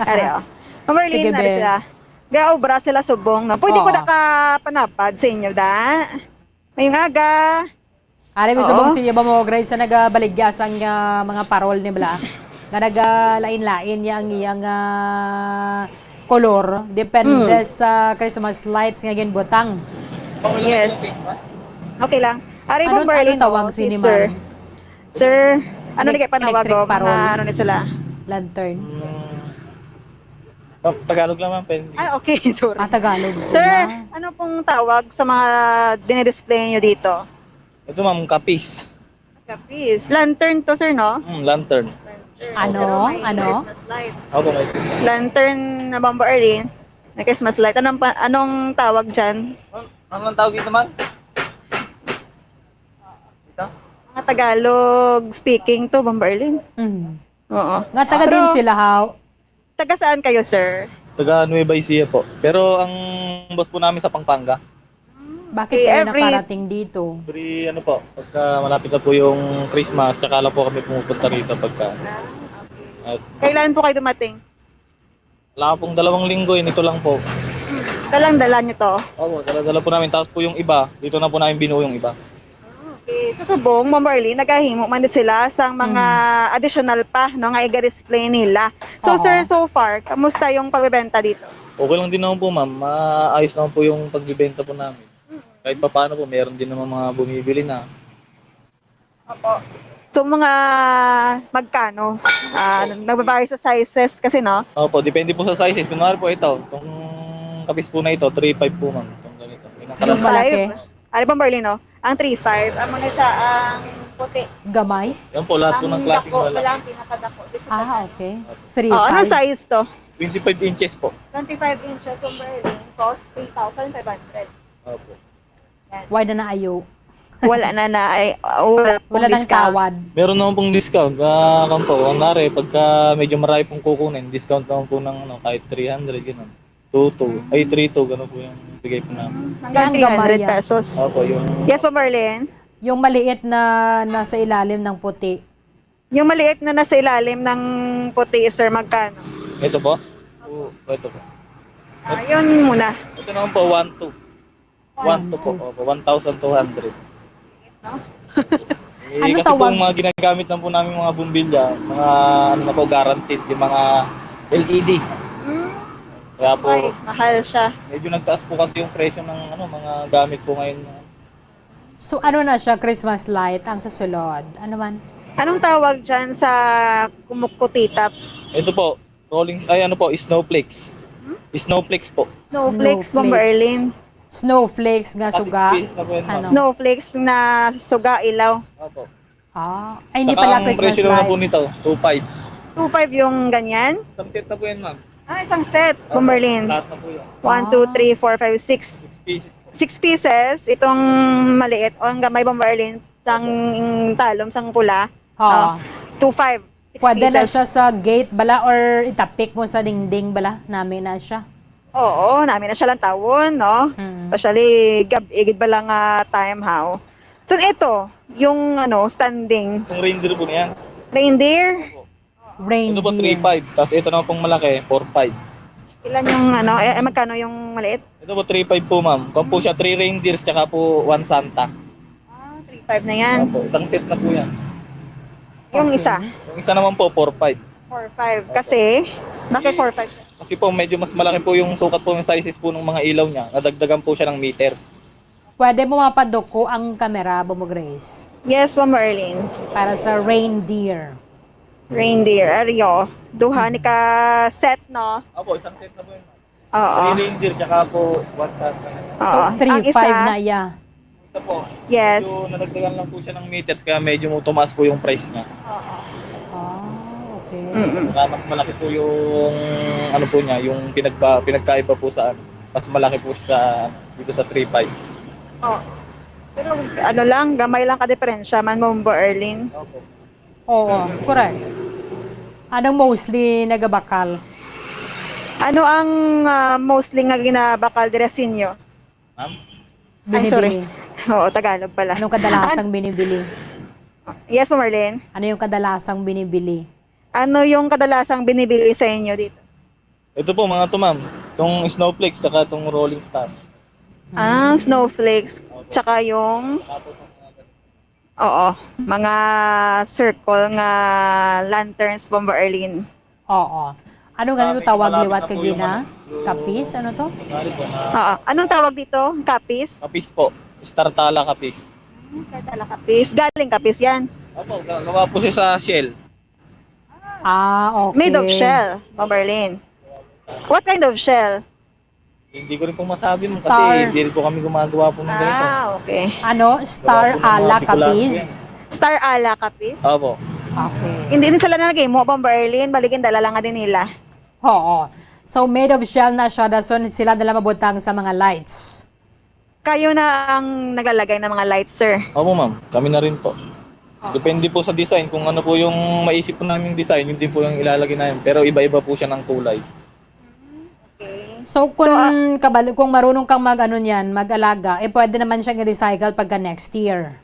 Ari, oh. Ma'am Arlene, Sige, ari be. Sila. Gaobra sila subong, no? Pwede ko Oo. Da ka panabad sa inyo, da? Ngayong aga. Ari, may Oo. Subong si Iba mo, Grace, sa nagabaligya sang, ah, mga parol ni bala. Nga nagalain-lain niya ang iyang, ah, kolor. Depende Hmm. Sa Christmas lights nga ginbutang. Yes. Okay lang. Ari, Ano, Ma'am Berlin, ano tawag oh, si sini, sir. Ma'am? Sir, ano Elec-, na kayo panawag electric ko? Parol. Mga ano ni sila? Lantern. Mm. Oh, Tagalog lang, ma'am, pwede. Ah, okay. Sorry. Ah, Tagalog Sir, sila. Ano pong tawag sa mga dinidisplay nyo dito? Ito, ma'am, kapis. Kapis. Lantern to, sir, no? Mm, lantern. Lantern. Ano? Pero may Ano? Christmas light. Opo, may Christmas. Lantern na Bombo Arlene. May Christmas light. Anong pa-, anong tawag dyan? Ano, ano ang tawag dito, ma'am? Dito? Mga Tagalog speaking to, Bombo Arlene. Mm. Oo. Nga taga Pero din sila, haw? Taga saan kayo, sir? Taga Nueva Ecija po. Pero ang boss po namin sa Pampanga. Bakit Okay, kayo every nakarating dito? Every ano po, pagka malapit na po yung Christmas, tsaka lang po kami pumupunta rito pagka Ah, okay. At Kailan po kayo dumating? Wala pong dalawang linggo, eh, nito lang po. Dalang-dala nyo to? Opo, dala-dala po namin. Tapos po yung iba, dito na po namin binuo yung iba. Okay. Sa subong, Ma'am Marlene, nagahimo man din sila sang mga Mm. additional pa, no, nga iga-display nila. So, Oo. sir, so far, kamusta yung pagbebenta dito? Okay lang din naman po, ma'am. Maayos naman po yung pagbebenta po namin. Mm. Kahit papaano po, meron din naman mga bumibili na. Opo. So, mga magkano? Ah, nagbabawi sa sizes kasi, no? Opo, depende po sa sizes. Kunwari po ito, itong kapis po na ito, three five po, ma'am. Itong ganito. Yung Yung malaki? Five. Ano pang Berlin, no? Ang three five, amo na siya ang puti. Gamay? Yan po, lahat po Ang ng klaseng dako, malaki. Wala ang pinakadako. Dito sa Ah, taas. Okay. Three Oh, ano five. Size to? Twenty-five inches po. Twenty-five inches ang Berlin, cost three thousand five hundred. Opo. Yan. Why na naayo? Wala na na, ay, wala pong Wala nang discount. Tawad. Meron naman pong discount. Ah, kung po, kunwari, pagka medyo marami pong kukunin, discount naman po ng, ano, kahit three hundred, ganun. Two two, ay, three two, ganun po yung bigay po namin. Hanggang Kaya ang gamay three hundred yan. Pesos. Opo, yung Yes po, Marlene. Yung maliit na nasa ilalim ng puti. Yung maliit na nasa ilalim ng puti, sir, magkano? Ito po? Oo, ito po. Ah, yun muna. Ito naman po, one two. One two po. One two. Opo, one thousand two hundred. No? Eh, Ano kasi tawag? Pong mga ginagamit lang po namin mga bumbilya, mga ano na po, guaranteed, yung mga L E D. Hmm. Kaya po, Ay, mahal siya. Medyo nagtaas po kasi yung presyo ng ano, mga gamit po ngayon. So, ano na siya, Christmas light ang susulod? Ano man? Anong tawag dyan sa kumukutitap? Ito po, rolling, ay ano po, snowflakes. Hmm? Snowflakes po. Snowflakes, Bomber Snowflakes. Erlin. Snowflakes nga Ah, suga. Six pieces na po yan, ma'am. Ano? Snowflakes na suga, ilaw. Opo. Ah, ay, hindi Saka pala ang Christmas presyo naman po light. Nito, two five. Two five yung ganyan? Isang set na po yan, ma'am. Ah, isang set, Opo. Bomberlin. Lahat na po yan. One, two, Ah. three, four, five, six. Six pieces po. Six pieces, itong maliit, o ang gamay, Bomberlin, sang Opo. Talom, sang pula. Oo. Ah, two five. Six Pwede na pieces. Siya sa gate bala or itapik mo sa dingding bala? Nami na siya. Oo, nami na siya lang tawon, no? Mm. Especially gab-i gid bala nga time, haw. So, ito, yung, ano, standing. Yung reindeer po niyan. Reindeer? Opo. Reindeer. Ito po, three five. Tapos ito naman pong malaki, four five. Ilan yung ano, eh, eh, magkano yung maliit? Ito po, three five po, ma'am. Kung po siya, three reindeers, tsaka po one Santa. Ah, three five na yan. Opo, isang set na po yan. Yung Okay. isa? Yung isa naman po, four five. Four five. Opo. Kasi, bakit four five? Kasi po, medyo mas malaki po yung sukat po ng sizes po ng mga ilaw niya. Nadagdagan po siya ng meters. Pwede mo mapaduko ang kamera, Bombo Grace? Yes, Ma'am Arlene. Para sa reindeer. Reindeer, ariyo. Duha ni ka set, no? Opo, isang set na po yun, ma'am. Oo. Three reindeer, tsaka po one Santa. So, Oo. Ang three five isa, na iya. Ito po. Yes. Medyo nadagdagan lang po siya ng meters, kaya medyo tumaas po yung price niya. Oo. Ah, okay. Mm-mm. Saka mas malaki po yung, ano po niya, yung pinagpa-, pinagkaiba po sa, ano, mas malaki po siya dito sa three five. Oo. Pero ano lang, gamay lang ka diferensya man, Bombo Arlene. Opo. Oo, correct. Anong mostly nagabakal? Ano ang, ah, mostly nga ginabakal dira sa inyo? Ma'am? Ay, sorry. Binibili. Oo, Tagalog pala. Anong kadalasang An- binibili? Yes, Marlene? Ano yung kadalasang binibili? Ano yung kadalasang binibili sa inyo dito? Ito po, mga to, ma'am. Itong snowflakes, tsaka itong rolling star. Ah, snowflakes, Opo. Tsaka yung, Tapos ang mga ganito. Oo, mga circle nga lanterns, Bombo Arlene. Oo. Ano Ah, ganito medyo tawag malapit liwat na kay po yung Gina? Ano, yung Kapis? Ano to? Kunwari po na Oo. Anong tawag dito? Kapis? Kapis po. Star Tala Kapis. Hmm, Star Tala Kapis. Galing Kapis yan. Opo, ga-, gawa po siya sa shell. Ah, okay. Made of shell, Bombo Arlene. What kind of shell? Hindi ko rin po masabi, ma'am, kasi Star. Hindi rin po kami gumagawa po ng ganito. Ah, okay. Ano? Star Gawa po ng mga ala Bicolano Kapis? Yan. Star ala Kapis? Opo. Okay. Hindi din sila nalagay mo, Bombo Arlene, baligin dala lang nga din nila. Oo. So, made of shell na siya, dason sila nila mabutang sa mga lights. Kayo na ang naglalagay ng mga lights, sir? Opo, ma'am. Kami na rin po. Oh. Depende po sa design. Kung ano po yung maisip po namin design, yun din po yung ilalagay namin. Pero iba-iba po siya ng kulay. Okay. So, kung So, ah, kabal-, kung marunong kang mag-ano niyan, mag-alaga, eh, pwede naman siyang i-recycle pagka next year.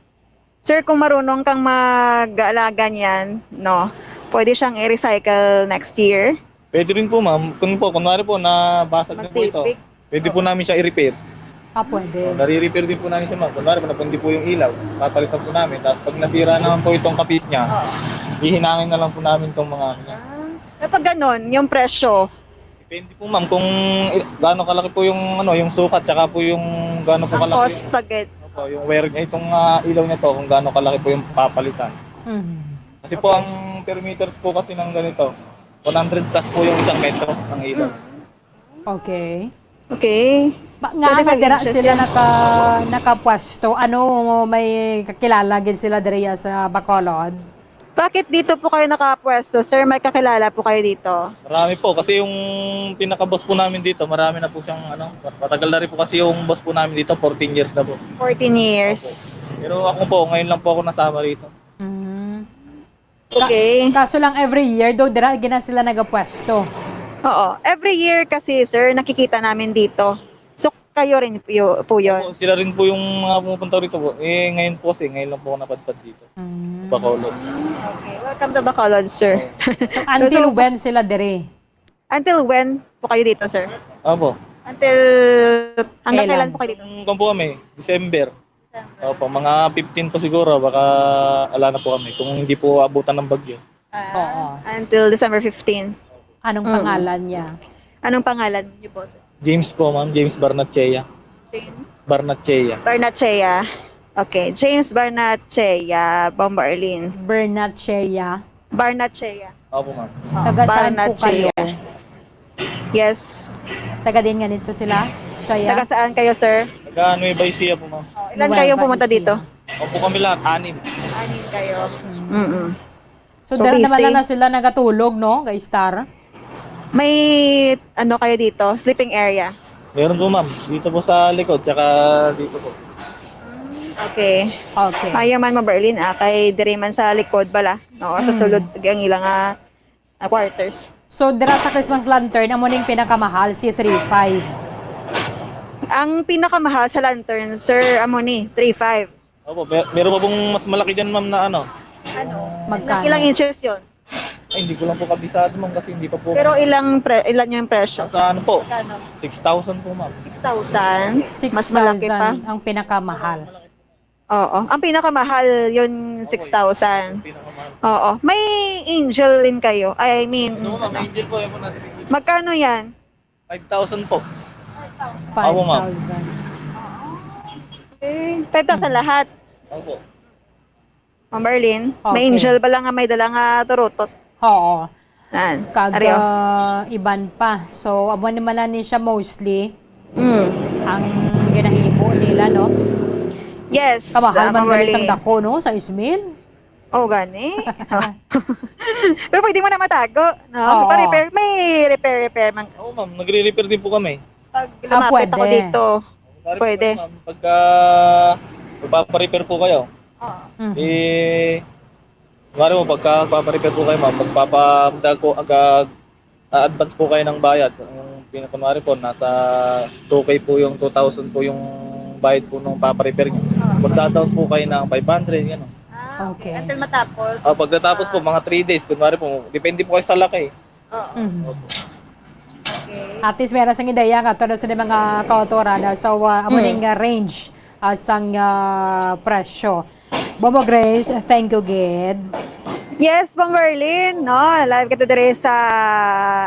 Sir, kung marunong kang mag-alaga niyan, no, pwede siyang i-recycle next year? Pwede rin po, ma'am. Kung po, kunwari po, nabasag na po ito. Magtipid. Pwede po Oo. namin siya i-repair. Ah, pwede. Oh, nare-repair din po namin siya, ma'am. Kunwari po, napundi po yung ilaw. Papalitan po namin. Tapos pag nasira naman po itong kapis niya, Oo. hihinangin na lang po namin itong mga ano niya. Ah. Eh, pag ganun, yung presyo? Depende po, ma'am, kung i-, gaano kalaki po yung, ano, yung sukat, tsaka po yung gaano po Ang kalaki cost yung, pag it- Opo, yung wire niya, itong, ah, ilaw niya to, kung gaano kalaki po yung papalitan. Mhm. Kasi po, Okay. ang per meters po kasi ng ganito, one hundred plus po yung isang metro ng ilaw. Mm. Okay. Okay. Ba, nga, Twenty-five nga dira inches sila yan. naka-, nakapwesto, ano, may kakilala gid sila diri sa Bacolod? Bakit dito po kayo nakapwesto, sir? May kakilala po kayo dito? Marami po, kasi yung pinaka-boss po namin dito, marami na po siyang, ano, matagal na rin po kasi yung boss po namin dito, fourteen years na po. Fourteen years. Opo. Pero ako po, ngayon lang po ako nasama rito. Mm. Ka-, Okay. kaso lang, every year daw, dira gina sila nagapwesto. Oo. Every year kasi, sir, nakikita namin dito. So, kayo rin po yu-, po yun? Opo, sila rin po yung mga pumupunta rito po. Eh, ngayon po kasi, ngayon lang po ako napadpad dito. Mm. Bacolod. Okay. Welcome to Bacolod, sir. Oo. So, until So, when sila diri? Until when po kayo dito, sir? Opo. Until, hanggang Kailan? kailan po kayo dito? Kung, kung po kami, December. December. Opo, mga fifteen po siguro, baka ala na po kami kung hindi po abutan ng bagyo. Ah, Oo. until December fifteen. Anong Mm. pangalan niya? Anong pangalan niyo po, sir? James po, ma'am. James Barnachea. James? Barnachea. Barnachea. Okay, James Barnachea, Bombo Arlene. Barnachea. Barnachea. Opo, ma'am. Oh, Taga saan po Barnachea. kayo? Yes. Taga din ganito sila? Siya? Taga saan kayo, sir? Taga Nueva Ecija po, ma'am. Oh, ilan Nueva kayong pumunta Ecija. dito? Opo kami lahat, anim. Anim kayo. Mm. Mm-mm. So, So, dira naman busy. na, na sila nagatulog, no, kay Star? May ano kayo dito, sleeping area? Meron po, ma'am. Dito po sa likod, tsaka dito po. Okay. Okay. Mayo man mo, Berlin, ah, kay diri man sa likod bala, no? Sa Mm. sulod ang ilang, ah, ah, quarters. So, dira sa Christmas lantern, amo ning pinakamahal, si three five. Ang pinakamahal sa lantern, sir, amo ni, three five. Opo, mer-, meron pa pong mas malaki dyan, ma'am, na ano. Ano? Magkano? Ilang inches yun? Ay, hindi ko lang po kabisado, ma'am, kasi hindi pa po. Pero ilang pre, ilan yung presyo? Sa ano po? Magkano? Six thousand po, ma'am. Six thousand? Mas malaki pa? Ang pinakamahal. Oo. Ang pinakamahal yun, six thousand. Pinakamahal. Oo. May angel din kayo. I mean, Ano, ma'am, ano? Angel po, yun po nasa fifty. Magkano yan? Five thousand po. Five Opo, ma'am. thousand. Okay. Five thousand lahat. Opo. Ma'am Marlene, may Okay. angel pala nga may dala nga turutot. Oo. Yan. Kag Ari, oh. ah, iban pa. So, amo naman na ni siya mostly Mm. ang ginahimo nila, no? Yes. Kamahal ah, man Ma'am gani sang Marlene. Dako, no, sa Ismail. Oh, gani. Pero pwede mo na matago, no? Oo. Pa-repair. May repair, repair man. Oo, ma'am. Nagre-repair din po kami. Pag Ah, lumapit ako pwede. dito. Pare Pwede. po, ma'am, pagka magpapa-repair po kayo, Oo. Mhm. eh, maro mo, pagka magpapa-repair po kayo, ma'am, magpapamda ko agad, advance po kayo ng bayad. Yung pinakamari po, nasa two K po yung two thousand po yung bayad po nung papa-repair niyo. Magda-down po kayo ng five hundred, gano'n. Ah, Okay. Until matapos. Ah, pagkatapos po, mga three days, kunwari po, depende po kayo sa laki. Oo. Mhm. Okay. At least meron sang ideya nga to sa mga kautoran. So, uh, amo Mm. ning, uh, range uh, sang uh, presyo. Bobo Grace, thank you, gid. Yes, Ma'am Marlene, no? Live kita diri sa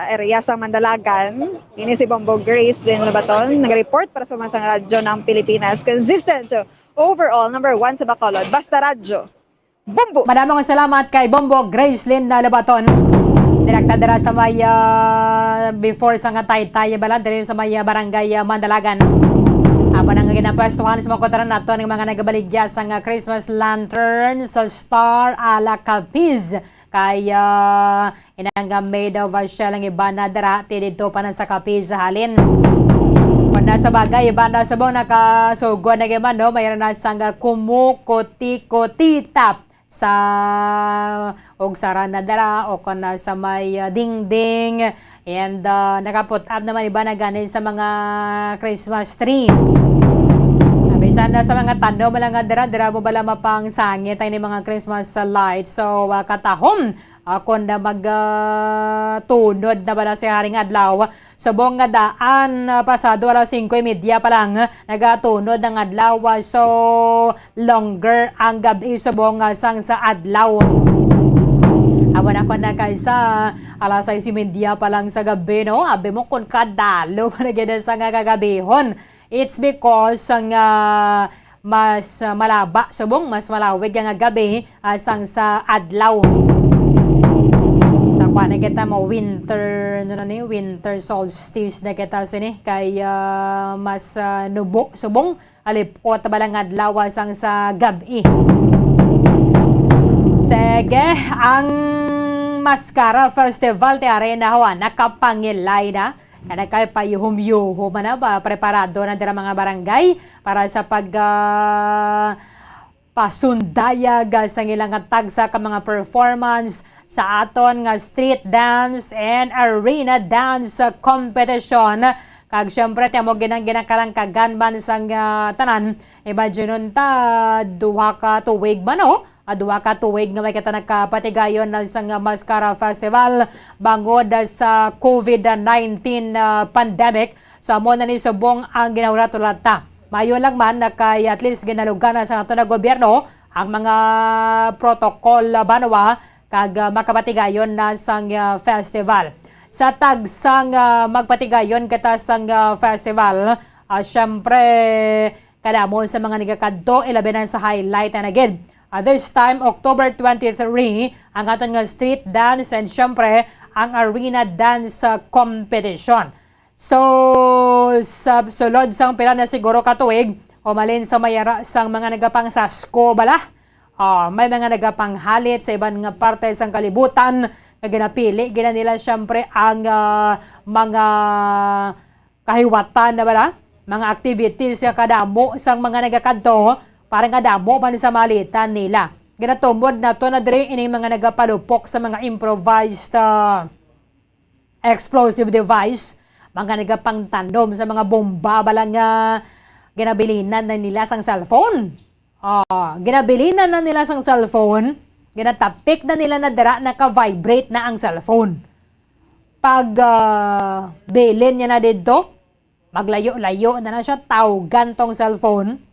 area sa Mandalagan. Ini si Bombo Grace Lynn Lobaton, nag-report para sa Pambansang Radyo ng Pilipinas. Consistent to overall number one sa Bacolod. Basta Radyo. Bombo! Madamong salamat kay Bombo Gracelyn na Lobaton. Direkta dira sa may, ah, before sa nga Taytay, bala, diri sa may, ah, barangay, ah, Mandalagan. Amo na nga ginapwestuhan sa mga kautoran nato ang mga nagabaligya sa nga Christmas lantern sa Star a la Capiz. Kay, ah, inang, ah, made of, ah, shell ang iban na dira, ti didto pa na sa Capiz halin. Kon na sa bagay, iban na subong nakasugod na giman, no? Mayroon na sang, ah, kumukuti-kutita sa og sara na dira o kon na sa may, ah, dingding. And, ah, nakaput-ab naman iba na ganin sa mga Christmas tree. Ah, bisan na sa mga tanom lang nga dira, dira mo bala mapangsangit ang mga Christmas lights. So, ah, katahom, ah, kon na mag, ah, tunod na bala si Haring Adlaw, subong nga daan, ah, pasado alas singko y media pa lang, nagatunod ang adlaw. So, longer ang gabi subong, ah, sang sa adlaw. Awan ako na kaysa alas sais y media pa lang sa gabi, no? Abi mo kung kadalo pa na gid sa nga kagabihon. It's because nga mas, ah, malaba, subong mas malawig nga gabi, ah, sang sa adlaw. Sa kuan na kita mo winter, ano na ni, winter solstice na kita sini kay, ah, mas, ah, nubo, subong alipot ba lang adlaw sang sa gabi. Sige, ang Mascara Festival ti ari na ho, ah, nakapangilay na. Kana kay payuhom-yuhom na ba, preparado na dira mga barangay para sa pag, ah, pasundayag sa ilang tagsa ka mga performance sa aton nga street dance and arena dance competition. Kag syempre, ti amo ginang ginakalangkagan man sang, ah, tanan. Imagine ta, duha ka tuig man, no? Ah, duha ka tuig nga may kita nagkapatigayon na sang Mascara Festival bangod sa covid nineteen, ah, pandemic. So, amo na ni subong ang ginahurot-hurot ta. Maayo lang man na kay at least ginalugan na sa ato na gobyerno ang mga protocol, ah, banwa kag, ah, makapatigayon na sang, ah, festival. Sa tagsang, ah, magpatigayon kita sang, ah, festival, ah, syempre, kadamo sa mga nagakadto, ilabi na sa highlight na gid. Ah, this time, October twenty-three, ang aton nga street dance and syempre, ang arena dance, ah, competition. So, sa sulod sang pila na siguro ka tuig, umalin sa mayara sang mga nagapangsasko bala. Ah, may mga nagapanghalit sa iban nga parte sang kalibutan nga ginapili gina nila syempre ang, ah, mga kahiwatan na bala, mga activities nga kadamo sang mga nagakadto para nga damo man sa malitan nila. Ginatumod nato na diri ining mga nagapalupok sa mga improvised, ah, explosive device, mga nagapangtandom sa mga bomba bala nga ginabilinan na nila sang cellphone. Ah, ginabilinan na nila sang cellphone. Ginatapik na nila na dira, naka-vibrate na ang cellphone. Pag, ah, bilin niya na didto, maglayo-layo na na siya, tawgan tong cellphone,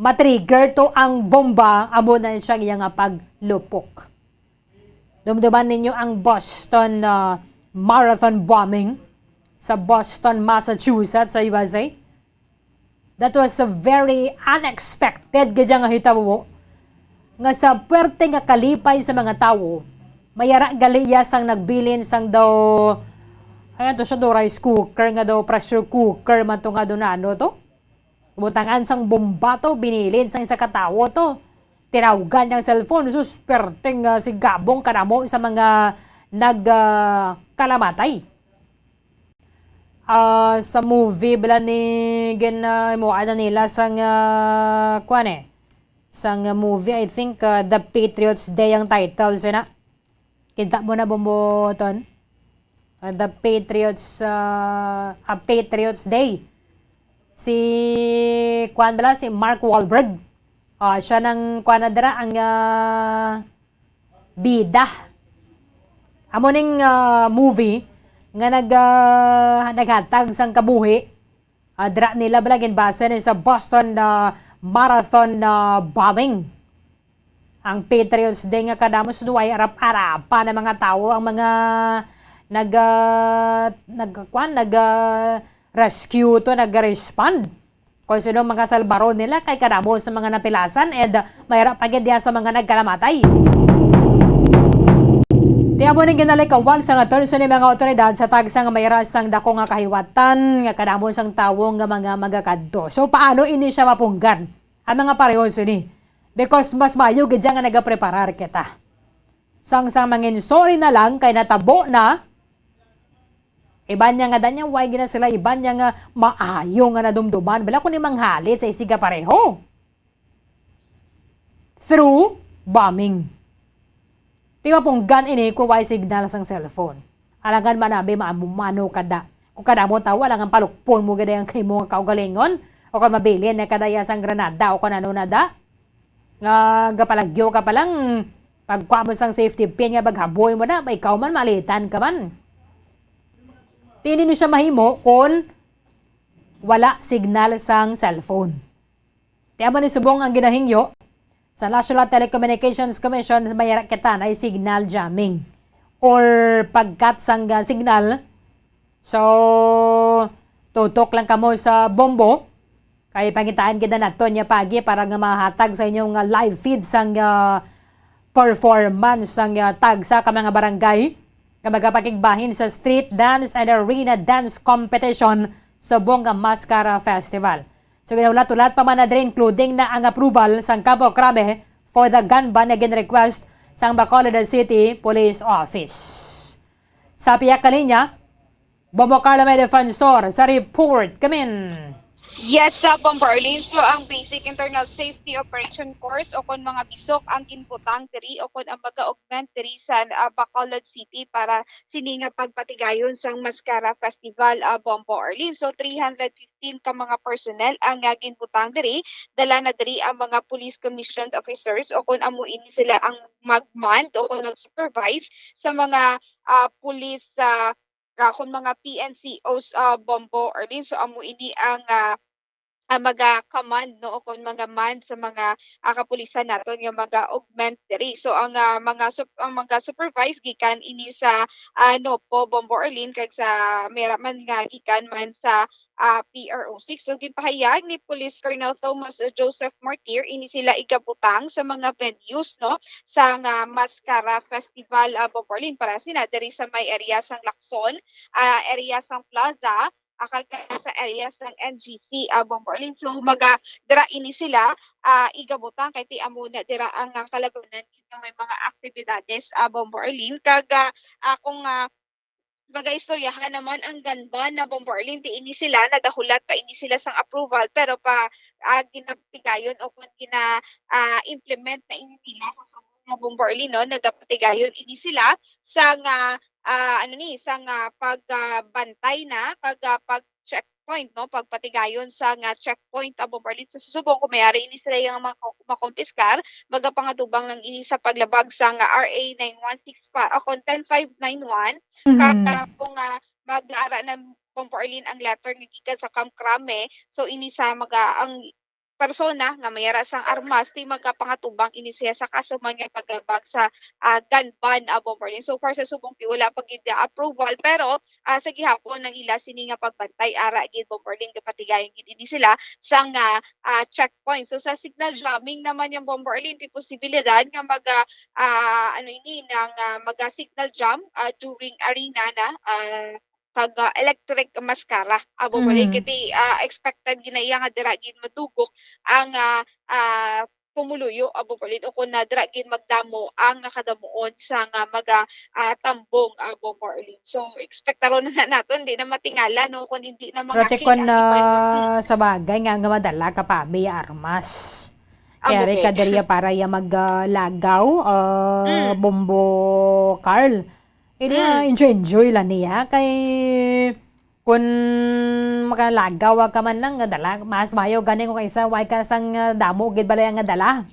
matrigger to ang bomba, amo na siya iya nga paglupok. Dumduman ninyo ang Boston, ah, Marathon bombing sa Boston, Massachusetts, sa U S A. That was a very unexpected gid nga hitabo, nga sa puwerte nga kalipay sa mga tawo, may ara gali iya sang nagbilin sang daw, ano to siya, daw rice cooker nga daw, pressure cooker man to nga daw na ano to. Butangan sang bomba to, binilin sang isa ka tawo to. Tinawgan ang cellphone, sus, perting, ah, si Gabong kadamo sa mga nag, ah, kalamatay. Ah, sa movie bala ni gin, ah, imo, ano nila sang, ah, kuwan eh, sang, ah, movie, I think, ah, The Patriots Day ang title, sina? Kita mo na, Bomboton? Ah, The Patriots, ah, A Patriots Day. Si, kuwan bala, si Mark Wahlberg. Ah, siya nang, kuwan na dira, ang, ah, bida. Amo ning, ah, movie nga nag-, ah, naghatag sang kabuhi. Ah, dira nila bala ginbase ni sa Boston, ah, Marathon, ah, bombing. Ang Patriots Day nga kadamo sa duway arap-arapa na mga tawo ang mga nag, ah, nagkuan, nag, ah, rescue to, nag-respond. Kung sino mga salbaron nila kay kadamo sa mga napilasan and may ra pa gid diha sa mga nagkalamatay. Ti amo ning ginalikawan sang attorney ni mga awtoridad sa tagsa nga may ra sang dako nga kahiwatan nga kadamo sang tawo nga mga magakadto. So, paano ini siya mapunggan? Ang mga pareho sini. Because mas maayo gid siya nga nagapreparar kita. Sang, sang mangin sorry na lang kay natabo na. Iban niya nga danya, why gina sila iban niya nga maayo nga nadumduman. Bala ko ni manghalit sa isiga pareho. Through bombing. Di ba pong gun ini kung why signal sang cellphone? Alangan man abi maamumano kada. Kung kada mo tawa lang ang palukpon mo gid ang kay mo nga kaugalingon. O kung mabilin na kada iya sang granada o kung ano na da. Nga gapalagyo ka pa lang, pagkuha mo sang safety pin nga paghaboy mo na, may ikaw man, malitan ka man. Di ni siya mahimo kung wala signal sang cellphone. Kaya mo ni subong ang ginahingyo sa National Telecommunications Commission, may kita na signal jamming or pagkat sang, ah, signal. So, tutok lang kamo sa Bombo. Kay pangitaan gid na naton niya pagi para nga mahatag sa inyo nga live feed sang, ah, performance sang, ah, tagsa ka mga barangay nga magapakigbahin sa street dance and arena dance competition subong nga Mascara Festival. So, ginahulat-hulat pa man na diri, including na ang approval sang Campo Crame for the gun ban nga gin-request sang Bacolod City Police Office. Sa pihak ka linya, Bombo Carlo may defensor sa report. Kamin. Yes, sa Bombo Arlene. So, ang Basic Internal Safety Operation Course o kon mga bisok ang ginbutang diri o kon ang mag-augment diri sa, ah, Bacolod City para sini nga pagpatigayon sang Mascara Festival, ah, Bombo Arlene. So, three hundred fifteen ka mga personnel ang, ah, ginbutang diri. Dala na diri ang mga police commissioned officers o kon amo ini sila ang mag-mand o kon mag-supervise sa mga, ah, police, ah, ah, kon mga P N C Os, ah, Bombo Arlene. So, amo ini ang, ah, ang mga command, no, o kon mga mand sa mga, ah, kapulisan naton nga mga augment diri. So, ang, ah, mga sup-, ang mga supervise gikan ini sa, ah, NOPO, Bombo Arlene, kag sa mera man nga gikan man sa, ah, P R O six. So, ginpahayag ni Police Colonel Thomas Joseph Martir, ini sila igabutang sa mga venues, no, sang, ah, Mascara Festival, ah, Bombo Arlene, para sina diri sa may area sang Lacson, ah, area sang Plaza, ah, kag sa area sang N G C, ah, Bombo Arlene. So, maga-, dira ini sila, ah, igabutang kay ti amo na dira ang, ah, kalabanan nga may mga aktibidades, ah, Bombo Arlene. Kag, ah, ah, kung, ah, magaistoryahan naman ang gun ban na Bombo Arlene, ti ini sila, nagahulat pa ini sila sang approval, pero pa, ah, ginapatigayon o kung gina, ah, implement na ini nila sa subong nga Bombo Arlene, no? Nagapatigayon ini sila sang, ah, ah, ano ni, sang, ah, pag, ah, bantay na, pag, ah, pag-check checkpoint, no? Pagpatigayon sa nga checkpoint, ah, Bomberlin. So, subong kung may ari ini sila nga mako-, makumpiskar, magapangatubang lang ini sa paglabag sa nga R A nine one six pa, o kung ten five nine one, Mhm. kaya kung, ah, mag-aara na, Bomberlin, ang letter nga gikan sa Kamkrame, so ini sa maga-, ang persona nga may ara sang armas, ti magapangatubang ini siya sa kaso man nga paglabag sa, ah, gun ban, ah, Bomberlin. So far sa subong ti wala pa gid approval, pero, ah, sa gihapon ang ila sini nga pagbantay ara gid, Bomberlin, kay patigayon gid ini sila sang, ah, ah, checkpoint. So sa signal jamming naman yang, Bomberlin, ti posibilidad nga maga, ah, ano ini, nang, ah, maga signal jam, ah, during arena na, ah, kag, ah, electric mascara, ah, Bomberlin. Mhm. Kay ti, ah, expected gid na iya nga dira gid madugok ang, ah, ah, pumuluyo, ah, Bomberlin, o kung na dira gid magdamo ang nakadamuon sa nga maga, ah, tambong, ah, Bomberlin. So, expectaron na naton, di na matingala, no, kung hindi na Pero mga ti kon, kailangan. Ah, sa bagay nga, nga madala ka pa abi armas. Amo Kaya gid. Ka diri para ya mag, ah, lagaw, ah, Mm. Bombo Carl. Ini, ah, Mm. enjoy-enjoy lang niya kay kun makalagaw ka man lang nga dala, mas mayo gani ko kaysa way ka sang, ah, damo gid balay nga dala.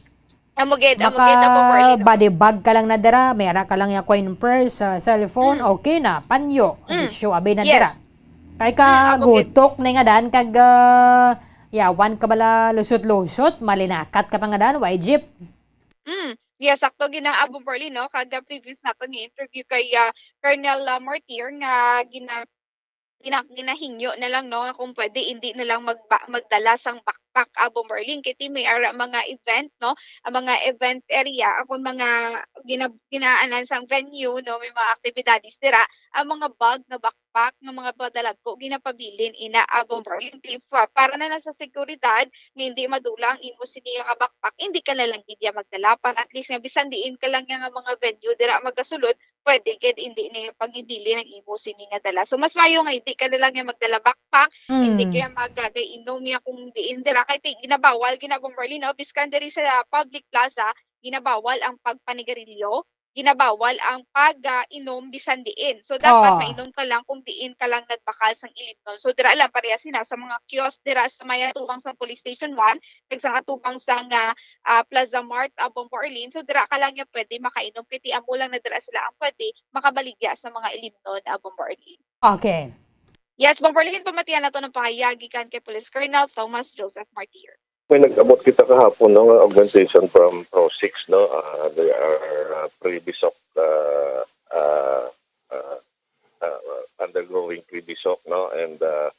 Amo gid, amo gid, amo gid, Bomberlin. Maka body bag ka lang na dira, may ara ka lang ya coin purse, ah, cellphone, Mm. okay na, panyo. Mm. Bisyo abi na Yes. Dira. Kay ka Mm, amo gid. Gutok na nga dan kag, ah, yawan ka bala lusot-lusot, malinakat ka pa nga dan, way jeep. Mm. Yes, sakto gid na, ah, Bomberlin, no? Kada previous nato ni interview kay, ah, Colonel, ah, Martir nga gina-, gina-, ginahingyo na lang, no, nga kung pwede, hindi na lang magba-, magdala sang backpack, ah, Bomberlin. Kay ti may ara mga event, no, ang mga event area, akong mga gina-, ginaanan sang venue, no, may mga aktibidades dira, ang mga bag nga backpack nga mga padalagko ginapabilin ina, ah, Bomberlin. Ti pa-, para na lang sa seguridad nga hindi madula ang imo sini nga backpack, hindi ka na lang gid ya magdala para at least nga bisan diin ka lang ya nga mga venue dira magasulod, pwede gid hindi na pagibilin ang imo sini nga dala. So, mas mayo nga hindi ka na lang ya magdala backpack, hindi Mm. ka ya magagay inom ya kung diin dira. Kay ti-, ginabawal gid na, Bomberlin, no? Biskan diri sa public plaza, ginabawal ang pagpanigarilyo, ginabawal ang pag, ah, inom bisan diin. So, dapat Oh. mainom ka lang kung diin ka lang nagbakal sang ilimnon. So, dira lang pareha sina sa mga kiosk dira sa may atubang sa Police Station one, kag sa atubang sa nga, ah, Plaza Mart, ah, Bomberlin. So, dira ka lang ya pwede makainom kay ti amo lang na dira sila ang pwede makabaligya sa mga ilimnon, ah, Bomberlin. Okay. Yes, Bomberlin, pamatian nato ang pahayag gikan kay Police Colonel Thomas Joseph Martir. May nag-abot kita kahapon, no, nga augmentation from Pro six, no? Ah, they are, ah, pre-BSOC, ah, ah, ah, ah, undergoing pre-BSOC, no? And, ah,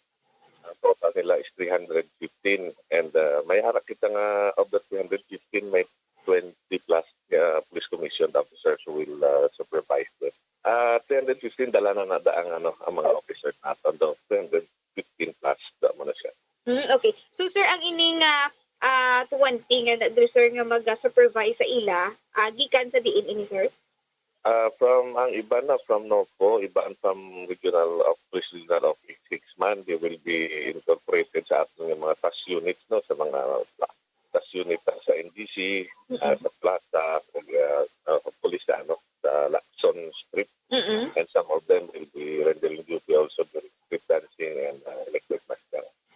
ang total nila is three hundred fifteen. And, ah, may ara kita nga of the three hundred fifteen, may twenty plus, ah, police commissioned officers who will, ah, supervise them. Ah, three hundred fifteen, dala na na da ang, ano, ang mga officers naton, do. Three hundred fifteen plus, da mo na siya. Mm, okay. So, sir, ang ini nga, ah, twenty nga na, sir, nga mag-supervise sa ila, ah, gikan sa diin ini, sir? Ah, from, ang iba na from NOPO, iba ang from regional of, police regional office six man, they will be incorporated sa aton nga mga task units, no, sa mga pla-, task unit sa N G C, ah, Mm-mm. sa plaza, kag, ah, ah, police sa, ano, sa Lacson Street. Mm-mm. And some of them will be rendering duty also during street dancing and, ah, electric mask.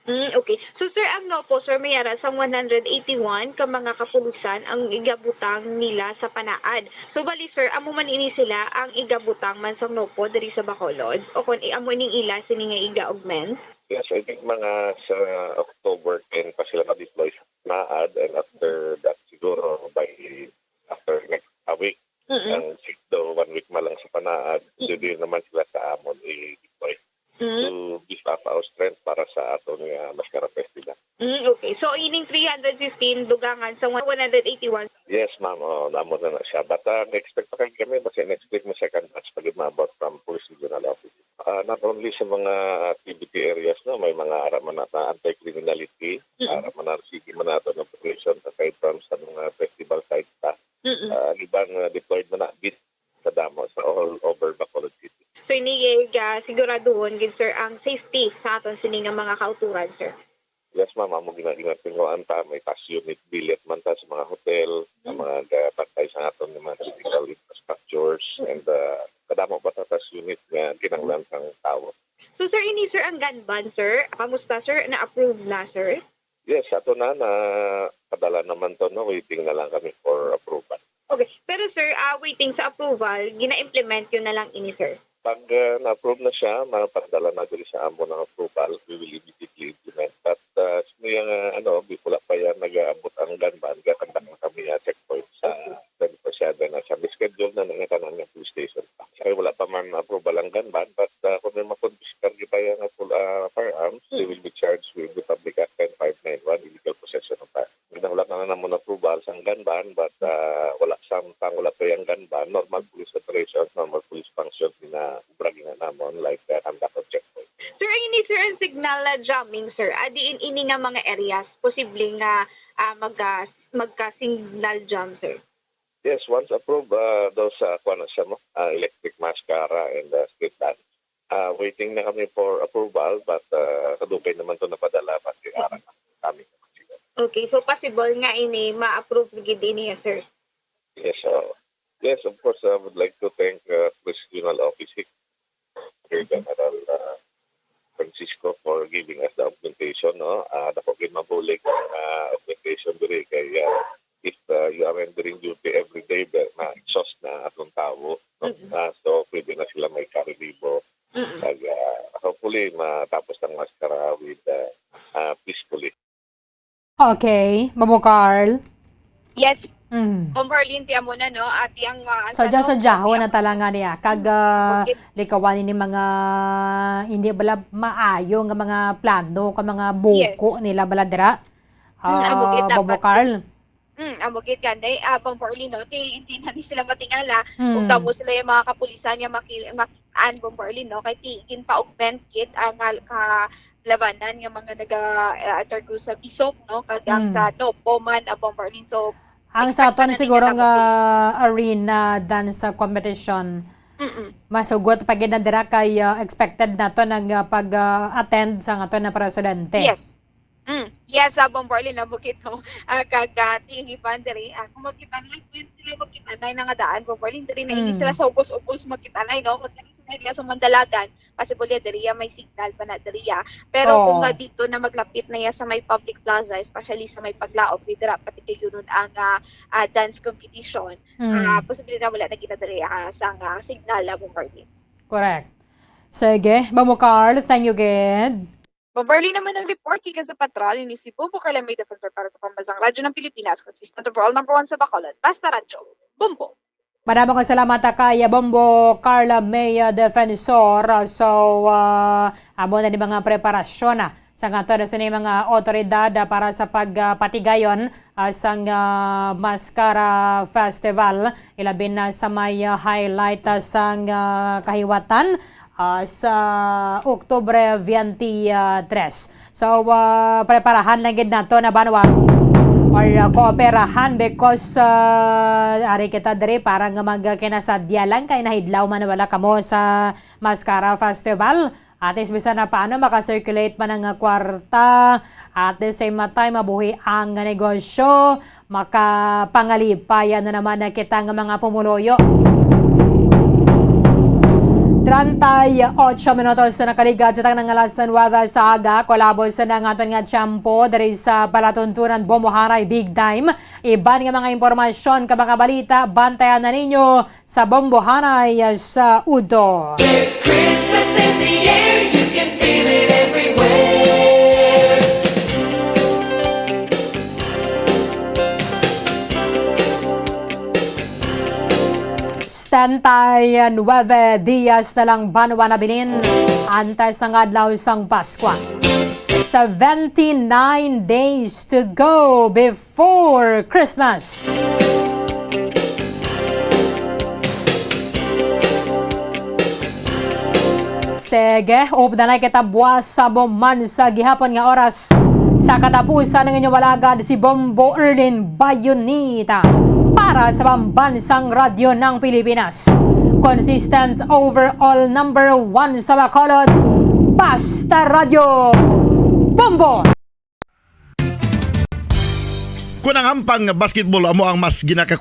Mm, okay. So, sir, ang NOPO, sir, may ara sang one hundred eighty-one ka mga kapulisan ang igabutang nila sa Panaad. So, bali, sir, amo man ini sila ang igabutang man sang NOPO diri sa Bacolod? O kon i-, amo ining ila sini nga iga-augment? Yes, I think mga sa October ten pa sila ma-deploy sa Panaad, and after that, siguro by, after next, a week, Mm-mm. ang six daw, one week man lang sa Panaad, Mm. pwede naman sila sa amon i-deploy Mm. to beef up our strength para sa aton nga Mascara Festival. Mm, okay. So, ining three hundred fifteen dugangan sa one hundred eighty-one? Yes, ma'am. Oh, namo na na siya. But, ah, expect pa kay kami, mas expect mo second batch pa gid maabot from Police Regional Office. Ah, not only sa mga activity areas, no, may mga ara man na anti-criminality, Mm. ara man na, sige man nato ng operation aside from sa mga festival sites, ha. Mm. Ah, ang iban, ah, deployed man na bit sa damo sa all over Bacolod City. So, ini, eh, ga-, siguraduhon gid, sir, ang safety sa aton sini nga mga kauturan, sir? Yes, ma'am. Amo gina-, ginatinguhaan ta, may task unit billet man ta sa mga hotel, ang Mm. mga gabantay sa aton nga mga critical infrastructures, Mm. and, ah, kadamo pa ta task unit nga kinahanglan sang tawo. So, sir, ini, sir, ang gun ban, sir. Kamusta, sir? Na-approve na, sir? Yes, ato na, na padala naman to, no? Waiting na lang kami for approval. Okay. Pero, sir, ah, waiting sa approval, gina-implement yun na lang ini, sir? Pag, ah, na-approve na siya, mapadala na diri sa amo ng approval, we will immediately implement. But, ah, sa mga, ano, bi-, wala pa yan nag-aabot ang gun ban, gatagdak na kami nga checkpoint sa twenty-four seven na siya. May schedule na nga tanan nga police station pa. Kaya wala pa man approval ang gun ban, but, ah, kung may makonfiskar kita yung, ah, full, ah, firearms, they will be charged with the Public Act ten five nine one, illegal possession of firearms. Ginahulat na lang namon approval sang gun ban, but, ah, wala samtang wala pa yung gun ban, normal police operations, normal police functions, ginaobra gina namon, like, ah, conduct of checkpoint. Sir, ay ini, sir, ang signal na jamming, sir. Ah, diin ini nga mga areas, posible nga, ah, mag-, ah, magka-signal jam, sir? Yes, once approved, ah, those, ah, kuwan na siya mo, ah, Electric Mascara and, ah, Street Dance. Ah, waiting na kami for approval, but, ah, kadugay naman to napadala, but, mm, kami. Okay, so possible nga ini ma-approve gid ini, sir? Yes, oo. Yes, of course, I would like to thank, uh, Police Regional Office Six, Major General, uh, Francisco, for giving us the augmentation, no? Ah, dako gid mabulig ang, ah, augmentation diri kay, ah, if, ah, you are rendering duty every day, ba, na-exhaust na atong tawo, no? Mm-mm. Ah, so pwede na sila may karelibo. Mm-mm. Kag, ah, hopefully matapos ang maskara with, ah, ah, peacefully. Okay, Mamo Carl. Yes. Mm. Ma'am Marlene, ti amo na, no? Ati ang, ah, sadya, ano, sadya, ati ang na talaga niya. Kag, ah, okay, likawan ini mga hindi bala maayo nga mga plano, ka mga buko, yes, nila bala dira. Mm, amo gid, ah, Bobo dapat Carl. Mm, amo gid gani, ah, Ma'am Marlene, no? Ti, hindi na ni sila matingala kung, mm, kamo sila yung mga kapulisan nga maki-, mak-, an, Ma'am Marlene, no? Kay ti, ginpa-augment gid ang, ah, ka-, labanan nga mga naga, ah, undergo sa bisok, no? Kag ang, mm, sa Nopo man, ah, Ma'am Marlene. So, ang sa expect aton na siguro ninyo nga, tapos, arena dance competition, mm-mm, masugot pa gid na dira kay, ah, expected nato nang, ah, pag, ah, attend sa aton na presidente. Yes. Mm. Yes, ah, Ma'am Marlene, amo gid, no? Ah, kag, ah, ti ang iban diri, ah, kung makita na, pwede sila magkita na nga daan, Ma'am Marlene, diri na ini, mm, sila sa ubos-ubos magkita na, no? Kung diri sila sa Mandalagan, possible ya diri ya may signal pa na diri ya. Pero kung, oo, nga dito na maglapit na ya sa may public plaza, especially sa may paglaom, dira pati kayo nun ang, ah, ah, dance competition, mm, ah, posible na wala na kita diri, ah, sa nga signal, ah, Ma'am Marlene. Correct. Sige, Mamo Carl, thank you gid. Ma'am Marlene naman ang report gikan sa Patrol, ini si Bombo Carla May Defensor para sa Pambansang Radyo ng Pilipinas, consistent overall number one sa Bacolod. Basta Radyo, Bombo. Madamo nga salamat, ah, kay Bombo Carla May, ah, Defensor. So, ah, amo na ni mga preparasyon, ah, sa nga to na sini mga otoridad, ah, para sa pag, ah, patigayon, ah, sang, ah, Mascara Festival, ilabi na sa may, ah, highlight, ah, sang, ah, kahiwatan, ah, sa Oktubre twenty-three. So, ah, preparahan lang gid nato na banwa or, ah, kooperahan because, ah, ari kita diri para nga magkinasadya lang kay nahidlaw man wala kamo sa Mascara Festival. At least, bisan na paano, maka-circulate man ang kwarta. At the same time, mabuhi ang negosyo. Makapangalipay na naman na kita nga mga pumuluyo. Treinta y ocho minutos na nakaligad sa tanang alas nuebe sa aga. Kolabos na ang aton nga tiyempo diri sa palatuntunan Bombohanay Big Time. Iban nga mga impormasyon ka mga balita, bantayan na ninyo sa Bombohanay sa Udto. There's Christmas in the air, you can feel it everywhere. Setenta y nueve dias na lang banwa nabilin antes ang adlaw sang Paskwa. Seventy-nine days to go before for Christmas. Sige, updanay kita buwas sa buman sa gihapon nga oras. Sa katapusan ng inyong walagad, si Bombo Erlin Bayonita para sa Pambansang Radyo ng Pilipinas. Consistent overall number one sa Bacolod, Basta Radyo, Bombo! Kon ang hampang nga basketball amo ang mas ginaka-,